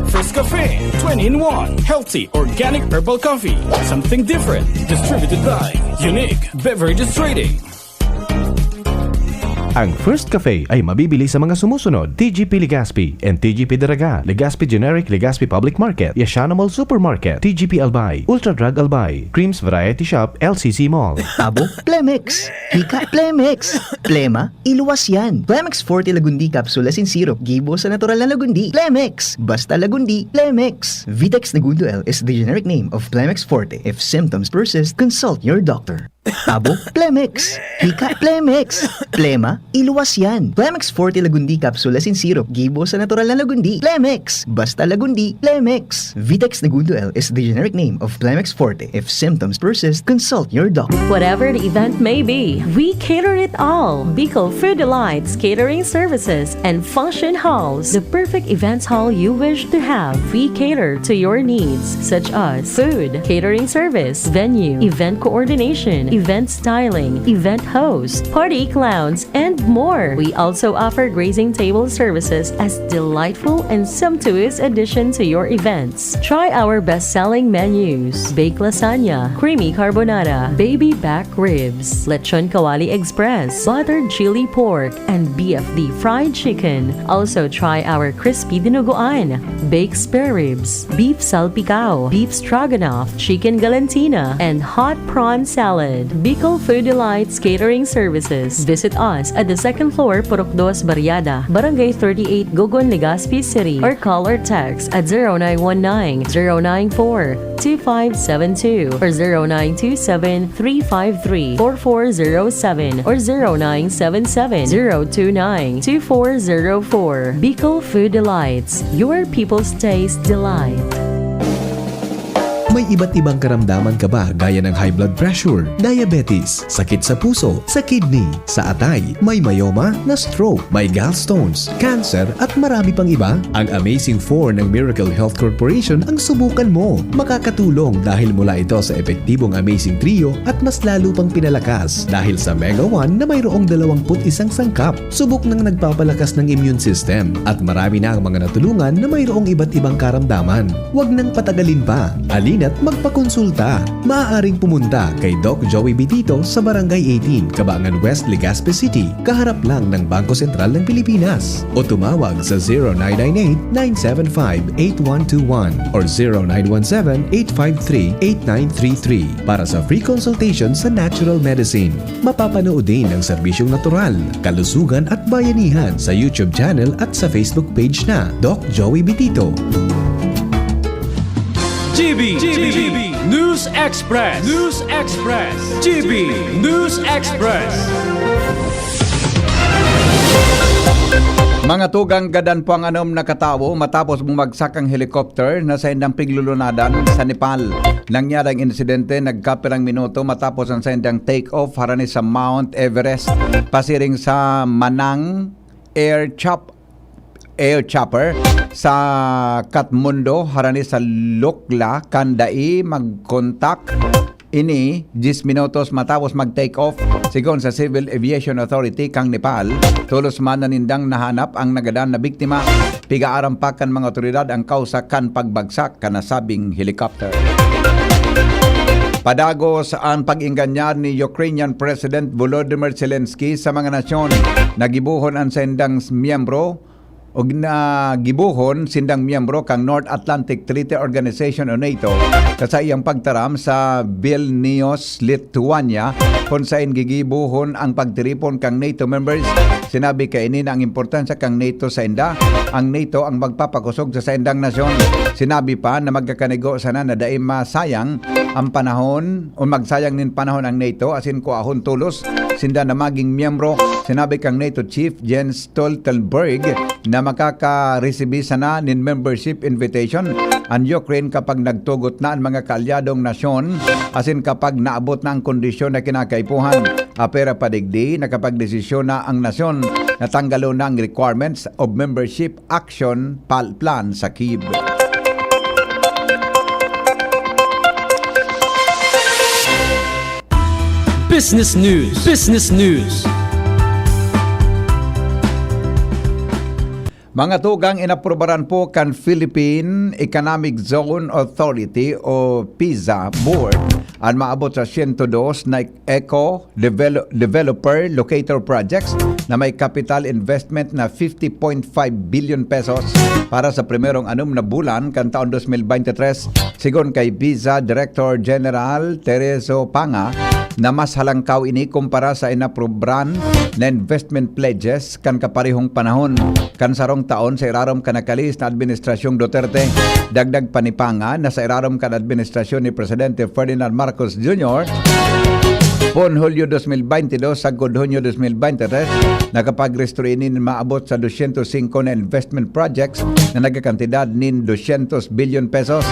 First Cafe, twenty-in-one healthy organic herbal coffee. Something different. Distributed by Unique Beverages Trading. Ang First Cafe ay mabibili sa mga sumusunod: T G P Legazpi and T G P Daraga, Legazpi Generic, Legazpi Public Market, Yashana Mall Supermarket, T G P Albay, Ultra Drug Albay, Creams Variety Shop, L C C Mall. Tabo, Plemex. Hika, Plemex. Plema, iluwas yan. Plemex Forte Lagundi Capsule asin Syrup, gibo sa natural na Lagundi. Plemex. Basta Lagundi, Plemex. Vitex Negundo L is the generic name of Plemex Forte. If symptoms persist, consult your doctor. Tabo, Plemex. Hika, Plemex. Plema, iluwas yan. Plemex Forte Lagundi Capsule asin Syrup, gibo sa natural na Lagundi. Plemex. Basta Lagundi, Plemex. Vitex Negundo L is the generic name of Plemex Forte. If symptoms persist, consult your doctor. Whatever the event may be, we cater it all. Bicol Food Delights Catering Services and Function Halls, the perfect events hall you wish to have. We cater to your needs, such as food, catering service, venue, event coordination, event styling, event host, party clowns, and more. We also offer grazing table services as delightful and sumptuous addition to your events. Try our best-selling menus: baked lasagna, creamy carbonara, baby back ribs, lechon kawali express, buttered chili pork, and B F D fried chicken. Also try our crispy dinuguan, baked spare ribs, beef salpicao, beef stroganoff, chicken galantina, and hot prawn salad. Bicol Food Delights Catering Services. Visit us at the second floor, Purok Dos Barriada, Barangay thirty-eight, Gogon, Legazpi City, or call or text at zero nine one nine, zero nine four, two five seven two or zero nine two seven, three five three, four four zero seven or zero nine seven seven, zero two nine, two four zero four. Bicol Food Delights, your people's taste delight. May iba't ibang karamdaman ka ba gaya ng high blood pressure, diabetes, sakit sa puso, sa kidney, sa atay, may myoma, na-stroke, may gallstones, cancer at marami pang iba? Ang Amazing four ng Miracle Health Corporation ang subukan mo. Makakatulong dahil mula ito sa epektibong Amazing Trio at mas lalo pang pinalakas dahil sa Mega one na mayroong dalawang put isang sangkap. Subok nang nagpapalakas ng immune system at marami na ang mga natulungan na mayroong iba't ibang karamdaman. Huwag nang patagalin pa. Alina't magpakonsulta. Maaaring pumunta kay Doc Joey Bitito sa Barangay eighteen, Cabangan West, Legazpi City, kaharap lang ng Bangko Sentral ng Pilipinas. O tumawag sa zero nine nine eight, nine seven five, eight one two one or zero nine one seven, eight five three, eight nine three three para sa free consultation sa natural medicine. Mapapanood din ang serbisyong natural, kalusugan at bayanihan sa YouTube channel at sa Facebook page na Doc Joey Bitito. G B, G B, News Express, News Express, G B, News Express. Mga tugang, gadan po ang anom na katawo matapos bumagsak ang helicopter na saindang piglulunadan sa Nepal. Nangyari ang insidente nagkapirang minuto matapos ang saindang take-off harani sa Mount Everest, pasiring sa Manang Air Chop Air Chopper sa Kathmandu harani sa Lukla kan dai magkontak ini diyes minutos matapos mag-take off. Sigon sa Civil Aviation Authority kan Nepal, tolos man na nindang nahanap ang nagadan na biktima. Pigaaram pa kan mga otoridad ang kausa kan pagbagsak kan nasabing helicopter. Padagos an pag-engganyar ni Ukrainian President Volodymyr Zelensky sa mga nasyon na gibohon an saindang miyembro o na gibohon sindang miyembro kan North Atlantic Treaty Organization o NATO, sa saiyang pagtaram sa Vilnius, Lithuania, kun saen gigibohon ang pagtiripon kan NATO members. Sinabi kaini na ang importansya kan NATO sainda, ang NATO ang magpapakosog sa saindang nasyon. Sinabi pa na magkakanigo sana na dai masayang ang panahon o magsayang nin panahon ang NATO asin kuahon tolos sinda na maging miyembro. Sinabi kan NATO Chief Jens Stoltenberg na makaka-resibi sana nin membership invitation an Ukraine kapag nagtugot na an mga kaalyadong nasyon asin kapag naabot na ang kondisyon na kinakaipuhan. Apera pa digdi, nakapagdesisyon na ang nasyon na tanggalon na ang requirements of membership action pal-, plan sa Kyiv. Business News. Business News. Mga tugang, inaprubaran po kan Philippine Economic Zone Authority o PEZA Board an maabot sa siyento dos na eco develop, developer locator projects na may capital investment na fifty point five billion pesos para sa primerong anom na bulan kan taon dos mil bente tres, sigon kay PEZA Director General Tereso Panga, na mas halangkaw ini kumpara sa inaprobran na investment pledges kan kaparehong panahon kan sarong taon sa irarom kan nakalihis na Administrasyong Duterte. Dagdag pa ni Panga na sa irarom kan administrasyon ni Presidente Ferdinand Marcos Junior, pon Hulyo dos mil bente dos sagkod Hunyo dos mil bente tres, nakapag-restore ini nin maabot sa dosyentos singko na investment projects na nagkakantidad nin dosyentos bilyon pesos.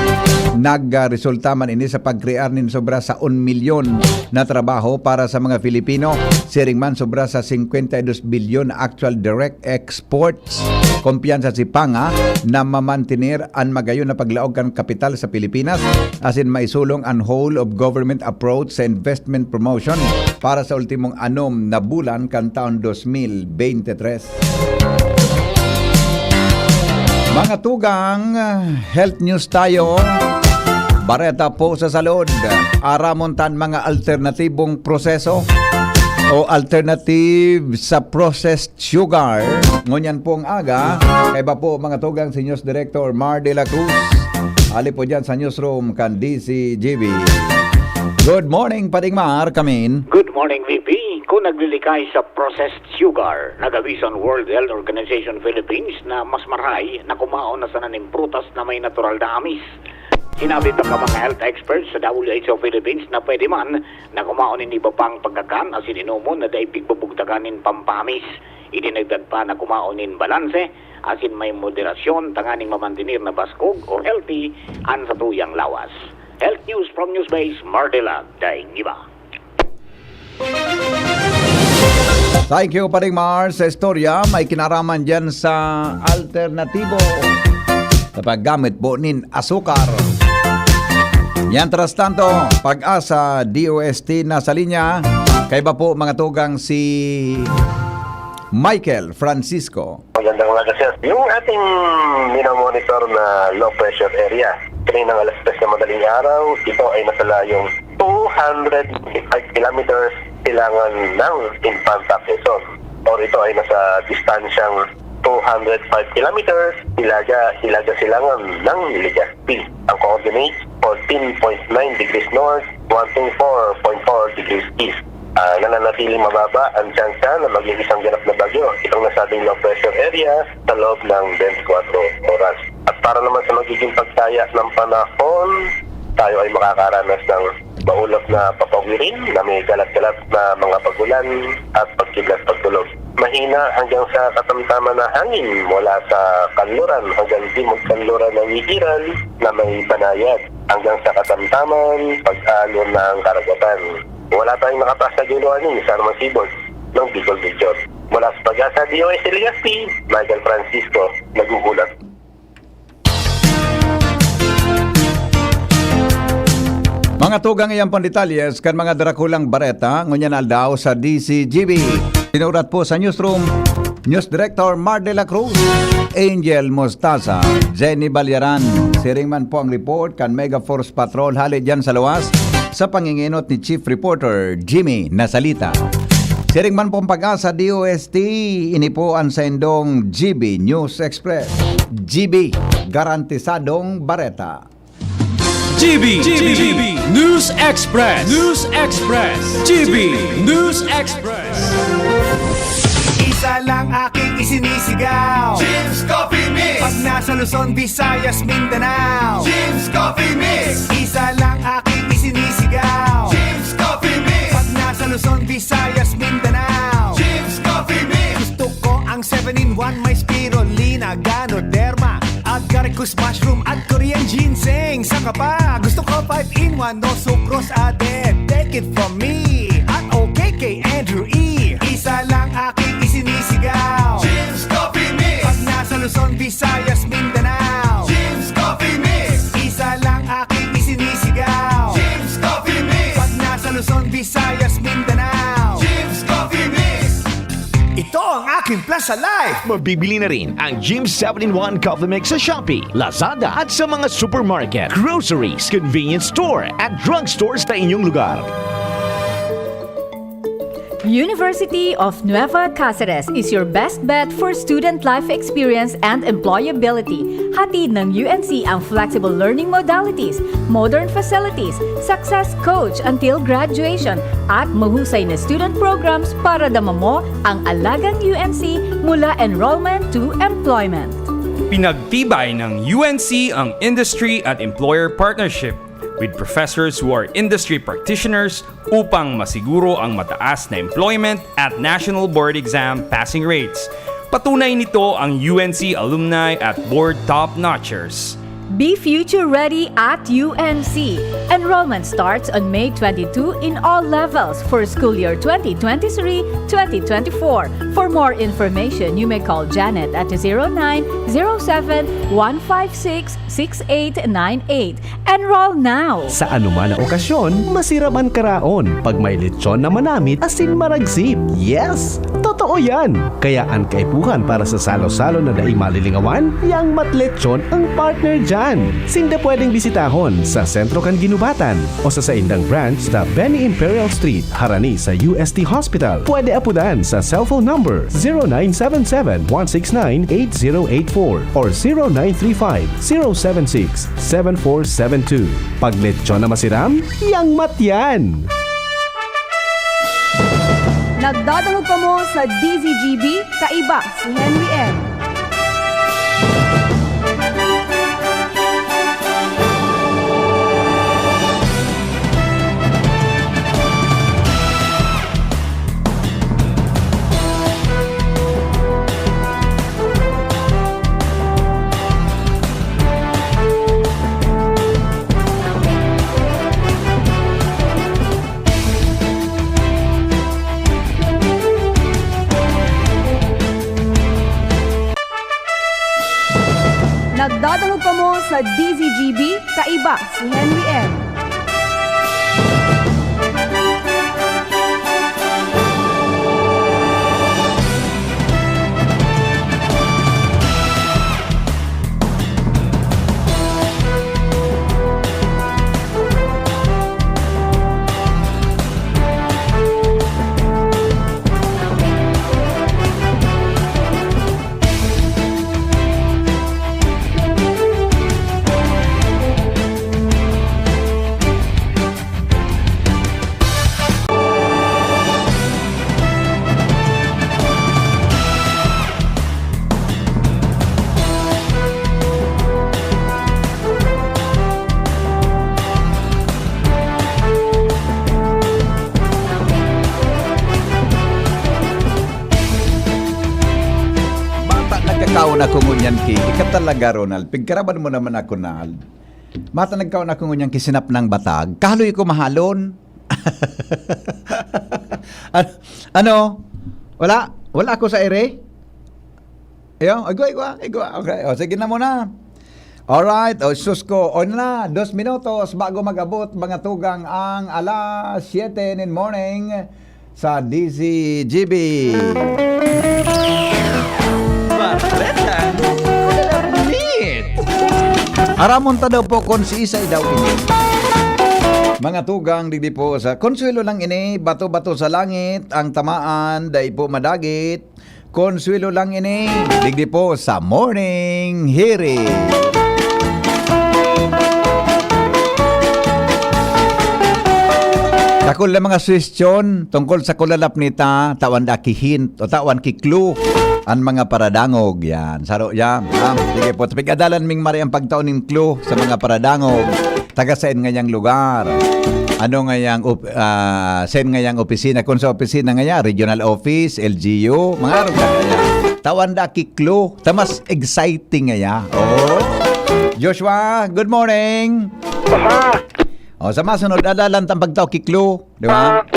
Nagresulta man ini sa pagkrear nin sobra sa un milyon na trabaho para sa mga Filipino. Siring man, sobra sa singkwenta y dos bilyon na actual direct exports. Kumpiyansa si Panga na mamantener an magayon na paglaog kan kapital sa Pilipinas asin maisulong an whole of government approach sa investment promotion para sa ultimong anom na bulan kan taon dos mil bente tres. Mga tugang, health news tayo. Bareta po sa salud. Aramon tan mga alternatibong proseso o alternative sa processed sugar. Ngunyan pong aga, kaiba po mga tugang si News Director Mar de la Cruz. Ali po dyan sa newsroom kan D C G B. Good morning, Pading Mar, kamin. Good morning, V P. Kung naglilikay sa processed sugar, nag-aviso ang World Health Organization Philippines na mas marahay na kumaon na sana nin prutas na may natural na amis. Sinabi pa ka mga health experts sa W H O Philippines na pwede man na kumaon nin iba pang pagkakan asin inomon na dai pigbubugtakan nin pampaamis. Idinagdag pa na kumaon nin balanse asin may moderasyon tanganing mamantener na baskog o healthy an satuyang lawas. Health News from Newsbase, Mardela, Daing Iba. Thank you, Paring Mars. Sa istorya, may kinaraman dyan sa alternatibo sa paggamit po nin asukar. Mientras tanto, Pag-asa D O S T na sa linya. Kaiba po, mga tugang, si Michael Francisco. Magandang umaga, sir. Yung ating minomonitor na low pressure area, kaninang alas tres na madaling araw, ito ay nasa layong two hundred five kilometers silangan ng Infanta, Quezon. Or ito ay nasa distansyang two hundred five kilometers, Hilaga, Hilaga silangan ng Legazpi. Ang coordinates, fourteen point nine degrees north, one two four point four degrees east. Ah, nananatiling mababa ang tsansa na maging isang ganap na bagyo itong nasabing low pressure area sa loob ng twenty-four oras. At para naman sa magiging pagtaya ng panahon, tayo ay makakaranas ng maulap na papawirin na may galat-galat na mga pagulan at pagkidlat pagtulog. Mahina hanggang sa katamtaman na hangin mula sa kanluran hanggang timog kanluran ng Igiran na may banayad, hanggang sa katamtaman pag-aalon na ang karagatan. Wala tayong nakatas na gale warning sa anumang seaboard ng Bicol Region. Mula sa Pag-asa D O S T Legazpi, Michael Francisco, nag-uulat. Mga tugang, iyan pong detalye kan mga drakulang bareta ngunyan aldaw sa D Z G B. Sinurat po sa newsroom, News Director Mar de la Cruz, Angel Mostaza, Jenny Balyaran. Siring man po ang report kan Mega Force Patrol hale dyan sa luwas, sa pangingenot ni Chief Reporter Jimmy Nasalita. Siring man pong Pag-asa D O S T, ini po ang saindong G B News Express. G B, garantisadong bareta. G B, G B News Express. News Express. G B News Express. Isa lang aking isinisigaw. Jim's Coffee Mix. Pag nasa Luzon, Visayas, Mindanao. Jim's Coffee Mix. Isa lang aking isinisigaw. Jim's Coffee Mix. Pag nasa Luzon, Visayas, Mindanao. Jim's Coffee Mix. Gusto ko ang seven-in-one, may spirulina, ganoderma, agaricus mushroom at Korean ginseng. Saka pa, gusto ko five-in-one, no sucrose added. Take it from me, at okay kay Andrew E. Isa lang aking isinisigaw. Jim's Coffee Mix. Pag nasa Luzon, Visayas, Mindanao. Jim's Coffee Mix. Isa lang aking isinisigaw. Jim's Coffee Mix. Pag nasa Luzon, Visayas, Mindanao. Jim's Coffee Mix. Ito ang aking Plaza Life. Mabibili na rin ang Jim's seven-in-one Coffee Mix sa Shopee, Lazada at sa mga supermarket, groceries, convenience store at drugstores sa inyong lugar. University of Nueva Caceres is your best bet for student life experience and employability. Hatid ng U N C ang flexible learning modalities, modern facilities, success coach until graduation, at mahusay na student programs para dama mo ang alagang U N C mula enrollment to employment. Pinagtibay ng U N C ang industry at employer partnership with professors who are industry practitioners upang masiguro ang mataas na employment at national board exam passing rates. Patunay nito ang U N C alumni at board top-notchers. Be future ready at U N C. Enrollment starts on May twenty-two in all levels for school year twenty twenty-three, twenty twenty-four. For more information, you may call Janet at zero nine zero seven, one five six, six eight nine eight. Enroll now! Sa anuman na okasyon, masirap an karaon pag may lechon na manamit asin maragsip. Yes! Totoo yan! Kaya an kaipuhan para sa salo-salo na daing malilingawan, yang Matlechon ang partner dyan. Sinda pwedeng bisitahon sa sentro kan Guinobatan o sa saindang branch sa Benny Imperial Street, harani sa U S T Hospital. Pwede apudan sa cellphone number zero nine seven seven, one six nine, eight zero eight four or zero nine three five, zero seven six, seven four seven two. Pag lechon na masiram, yang Matyan! Nagdadangog kamo sa D Z G B, kaiba si Henry M. D Z G B, kaiba si Henry M. Bata, nagkakaon ako ngunyan ki. Ika talaga, Ronald. Pigkaraban mo naman ako, Nald. Bata, nagkaon ako ngunyan ki sinapnang batag. Kahaloy ko mahalon. An-, ano? Wala? Wala ako sa ere? Ayo, igwa, igwa, igwa. Okay, o, sige na muna. Alright, o, sus ko. O na, dos minutos bago mag-abot, mga tugang, ang alas siyete nin morning sa D Z G B. Bareta, Bareta. Aramon ta daw po kung siisay daw ini. Mga tugang, digdi po sa Konsuelo lang ini, bato-bato sa langit, ang tamaan, dai po madagit. Konsuelo lang ini, digdi po sa Morning Hirit. Dakul na mga suhestyon tungkol sa kulalap nita, tawan da ki hint o tawan ki clue an mga paradangog. Yan, saro yan. Ah, sige po, pig-adalan ming maray ang pagtao nin clue sa mga paradangog. Taga saen ngayang lugar? Ano ngayang op-, ah, saen ngayang opisina? Kung sa opisina ngaya, regional office, L G U, mga arog na kaya. Tawan da ki clue, ta mas exciting ngaya. Oh. Joshua, good morning. Aha. O, sa masunod, adalan tang pagtao ki clue, di ba? Ah.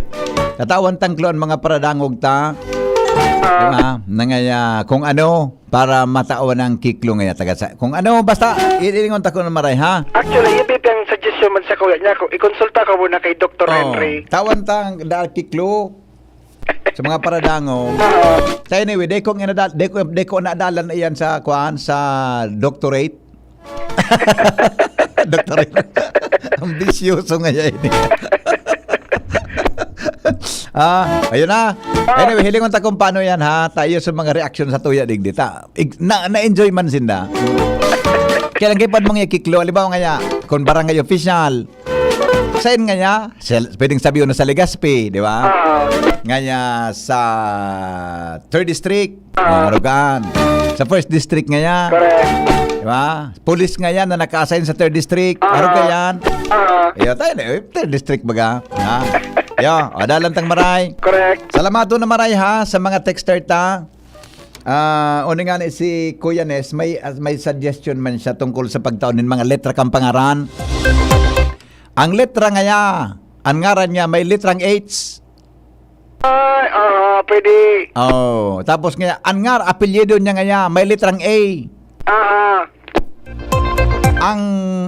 Tatawan tang clue ang mga paradangog ta. Ah. Di ba? Na ngaya, kung ano, para matawan ang ki clue ngaya, taga sa, kung ano, basta, ilingon ta ko na maray, ha? Actually, yun ang suggestion man sa kuya niya, kung ikonsulta ka muna kay Doktor Oh, Henry. Tawan tang da ki clue sa mga paradangog. Oo. So anyway, di ko inadal-, di ko, di ko naadalan na iyan sa, kuan, sa doctorate. Doctorate. Ambisyoso ngaya ini. Ah, ayun na. Anyway, hilingon ta kung paano yan, ha. Tayo sa mga reaksyon sa tuya, digdi ta. Ig-, na, na-enjoy man sinda. Kaya lang kayo pa mga kiklo. Halimbawa ngaya, kung barangay official, saen ngaya? Sa, pwedeng sabihin na sa Legazpi, di ba? Oo. Ngaya sa third district, Oo. mga Arugan. Sa first district ngaya. Correct. Di ba? Police ngaya na naka-assign sa third district. Oo. Arugan. Oo. Iyo tayo na, eh, third district baga. Ha? Yo, adalan tang maray. Correct. Salamat na maray ha sa mga texter ta. Ah, uni nga ni si Kuya Nes, may, may suggestion man siya tungkol sa pagtao nin mga letra kan pangaran. Ang letra ngaya, ang ngaran niya may letrang H. Ay, ah, pwede. Oh, tapos ngaya, ang ngar-, apelyido niya ngaya may letrang A. Ah, ah. Ang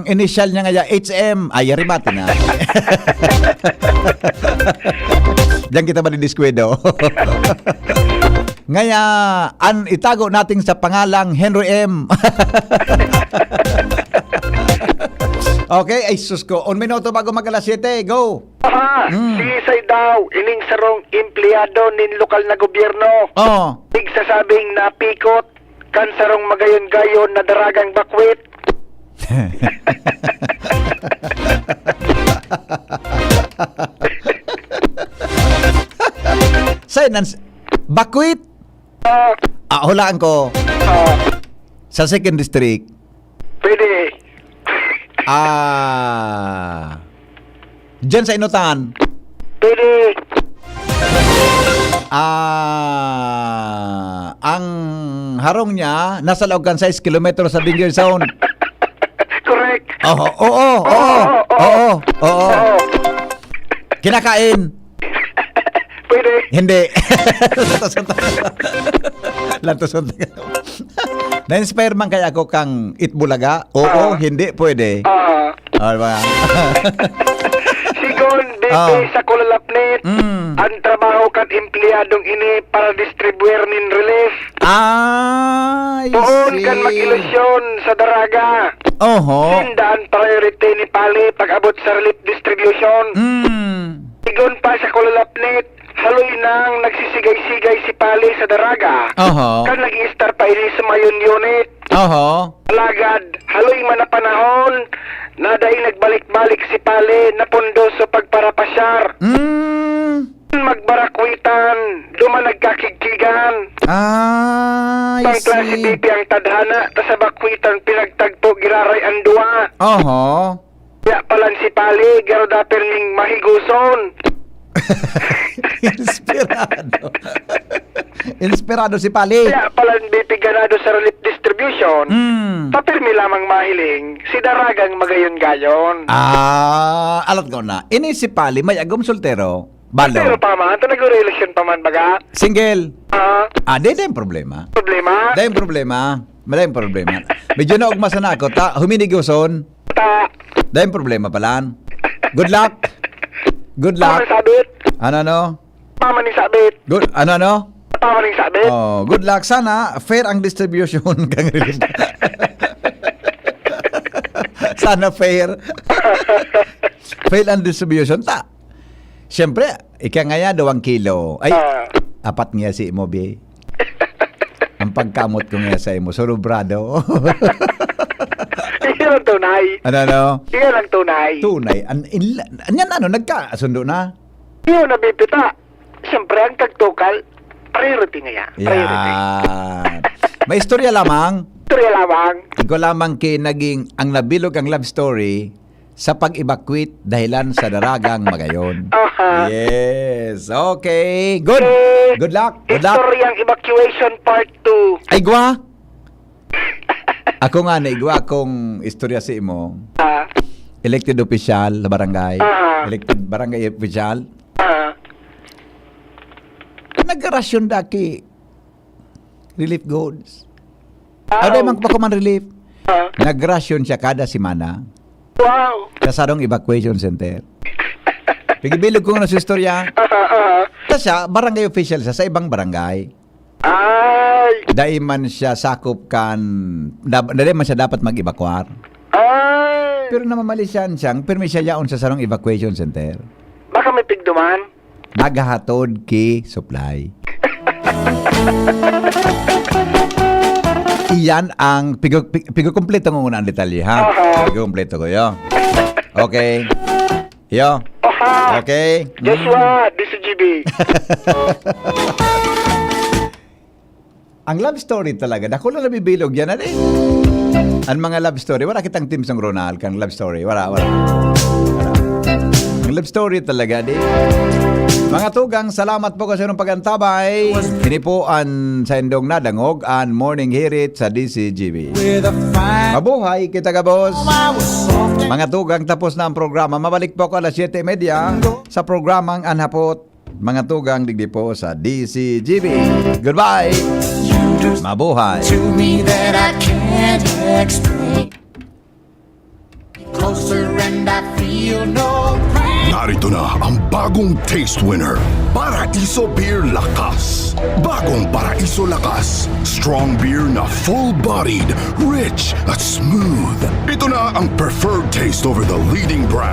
initial niya ngaya, H M. Ay, yari mati na. Diyan kita madidiskwento. Ngaya, an itago natin sa pangalang Henry M. Okay, ay sus ko. Un minuto bago mag alas siyete. Go! Aha, Mm. siisay daw ining sarong empleyado nin lokal na gobyerno? Oh. Nagsasabing napikot kan sarong magayon-gayon na daragang bakwit. Sa'yo, Nans-, bakwit? Ah. Ah, hulaan ko. Ah. Sa second district. Pwede. Ah. Diyan sa Inutan. Pwede. Ah, ang harong niya, nasa laog kan sais kilometro sa danger zone. Correct. Oo, oo, oo, Oo, oo, oo, oo. oo. Kinakain. Pwede. Hindi. Lantos ang taga. Lantos ang taga. Na-inspire man kaya ako kang Itbulaga? Oo, Ah. hindi pwede. Ah. Oh, di ba? Sigon, dito Ah. sa Kulalapnit, Mm. ang trabaho kan empleyadong ini para distribuer nin relief. Ah, I Poon kan see. mag-ilusyon sa Daraga. Oho. Sinda ang priority ni Pali pag-abot sa relief distribution. Mm. Sigon pa sa Kulalapnit, haloy nang nagsisigay-sigay si Pali sa Daraga. Oho. Kan nag-i-start pa ini sa Mayon Unit. Oho. Alagad, haloy man na panahon, na dai nagbalik-balik si Pali na pondo sa pagparapasyar. Mm. Magbarakwitan, duman nagkakigkigan. Ah, I Pang klase see. B P ang tadhana, ta sa bakwitan pinagtagpo giraray ang duwa. Oho. Kaya palan si Pali, garo dapel ning mahigoson. Inspirado. Inspirado si Pali. Kaya palan B P ganado sa relief distribution. Mm. Papirmi lamang mahiling, si Daragang magayon-gayon. Ah, alat ko na. Ini si Pali, may agom soltero. Balo. Soltero pa man, ta nag-reeleksyon pa man, baga. Single. Ah. Ah, di, di yung problema. Problema? Di yung problema. Wala yung problema. Medyo naugma sana ako. Ta, huminigoson. Ta. Dahil problema palan. Good luck. Good luck. Paman sabit. Ano, ano? Paman ni sabit. Good, ano, ano? Paman ni sabit. Oh, good luck. Sana fair ang distribution kang relief. Sana fair. Fair ang distribution. Ta. Siyempre, ika nga ya, duwang kilo. Ay, Ah. apat nga si mo, bi. Ang pagkamot ko nga sa imo, surubrado. Iyan ang tunay. Ano, ano? Iyan ang tunay. Tunay. An, in, anyan ano, nagkasundo na? Iyon, nabibita. Siyempre, ang kagtukal, priority nga yan. Priority. Yan. May istorya lamang. Istorya lamang. Ikaw lamang ki naging ang nabilog ang love story sa pag-evacuate dahilan sa daragang magayon. Aha. Yes. Okay. Good. Eh, Good luck. Good luck. Istoryang evacuation part two. Ay, gwa. Ako nga, naigwa akong istorya sa imo. Ah. Elected official na barangay. Ah. Elected barangay official. Ah. Nagrasyon daki relief goods. Wow. Ano man pa ko man relief? Ah. Nagrasyon siya kada semana. Wow. Sa sarong evacuation center. Pigibilog ko nga sa istorya. Ah, ah, ah. Sa siya, barangay official siya sa ibang barangay. Ay! Dai man siya sakop kan, dab-, dai man siya dapat mag-evacuar. Ay! Pero namamali siya, siyang pirmi siya yaon sa sarong evacuation center. Baka may pigduman? Naghahatod ki supply. Iyan ang pigu-, pi-, pigukumpleto ko muna ang detalye, ha? Aha. Pigukumpleto ko, yo. Okay. Yo. Aha. Okay. Joshua, Mm. D C G B. Ang love story talaga, dako na nabibilog yan, ano eh? Ang mga love story, wala kitang team sang Ronald, kang love story, wala, wala. Wala. Ang love story talaga, di. Mga tugang, salamat po kasi ng pag-antabay. Ini po ang sa indong nadangog, ang Morning Hirit sa D C G B. Mabuhay kita, gabos. Mga tugang, tapos na ang programa. Mabalik po ako alas siyete y media sa programang Anhapot. Mga tugang digdi po sa D C G B. Goodbye! Mabuhay! To me that I can't explain. Closer and I feel no pain. Narito na ang bagong taste winner. Paraiso Beer Lakas. Bagong Paraiso Lakas. Strong beer na full-bodied, rich at smooth. Ito na ang preferred taste over the leading brand.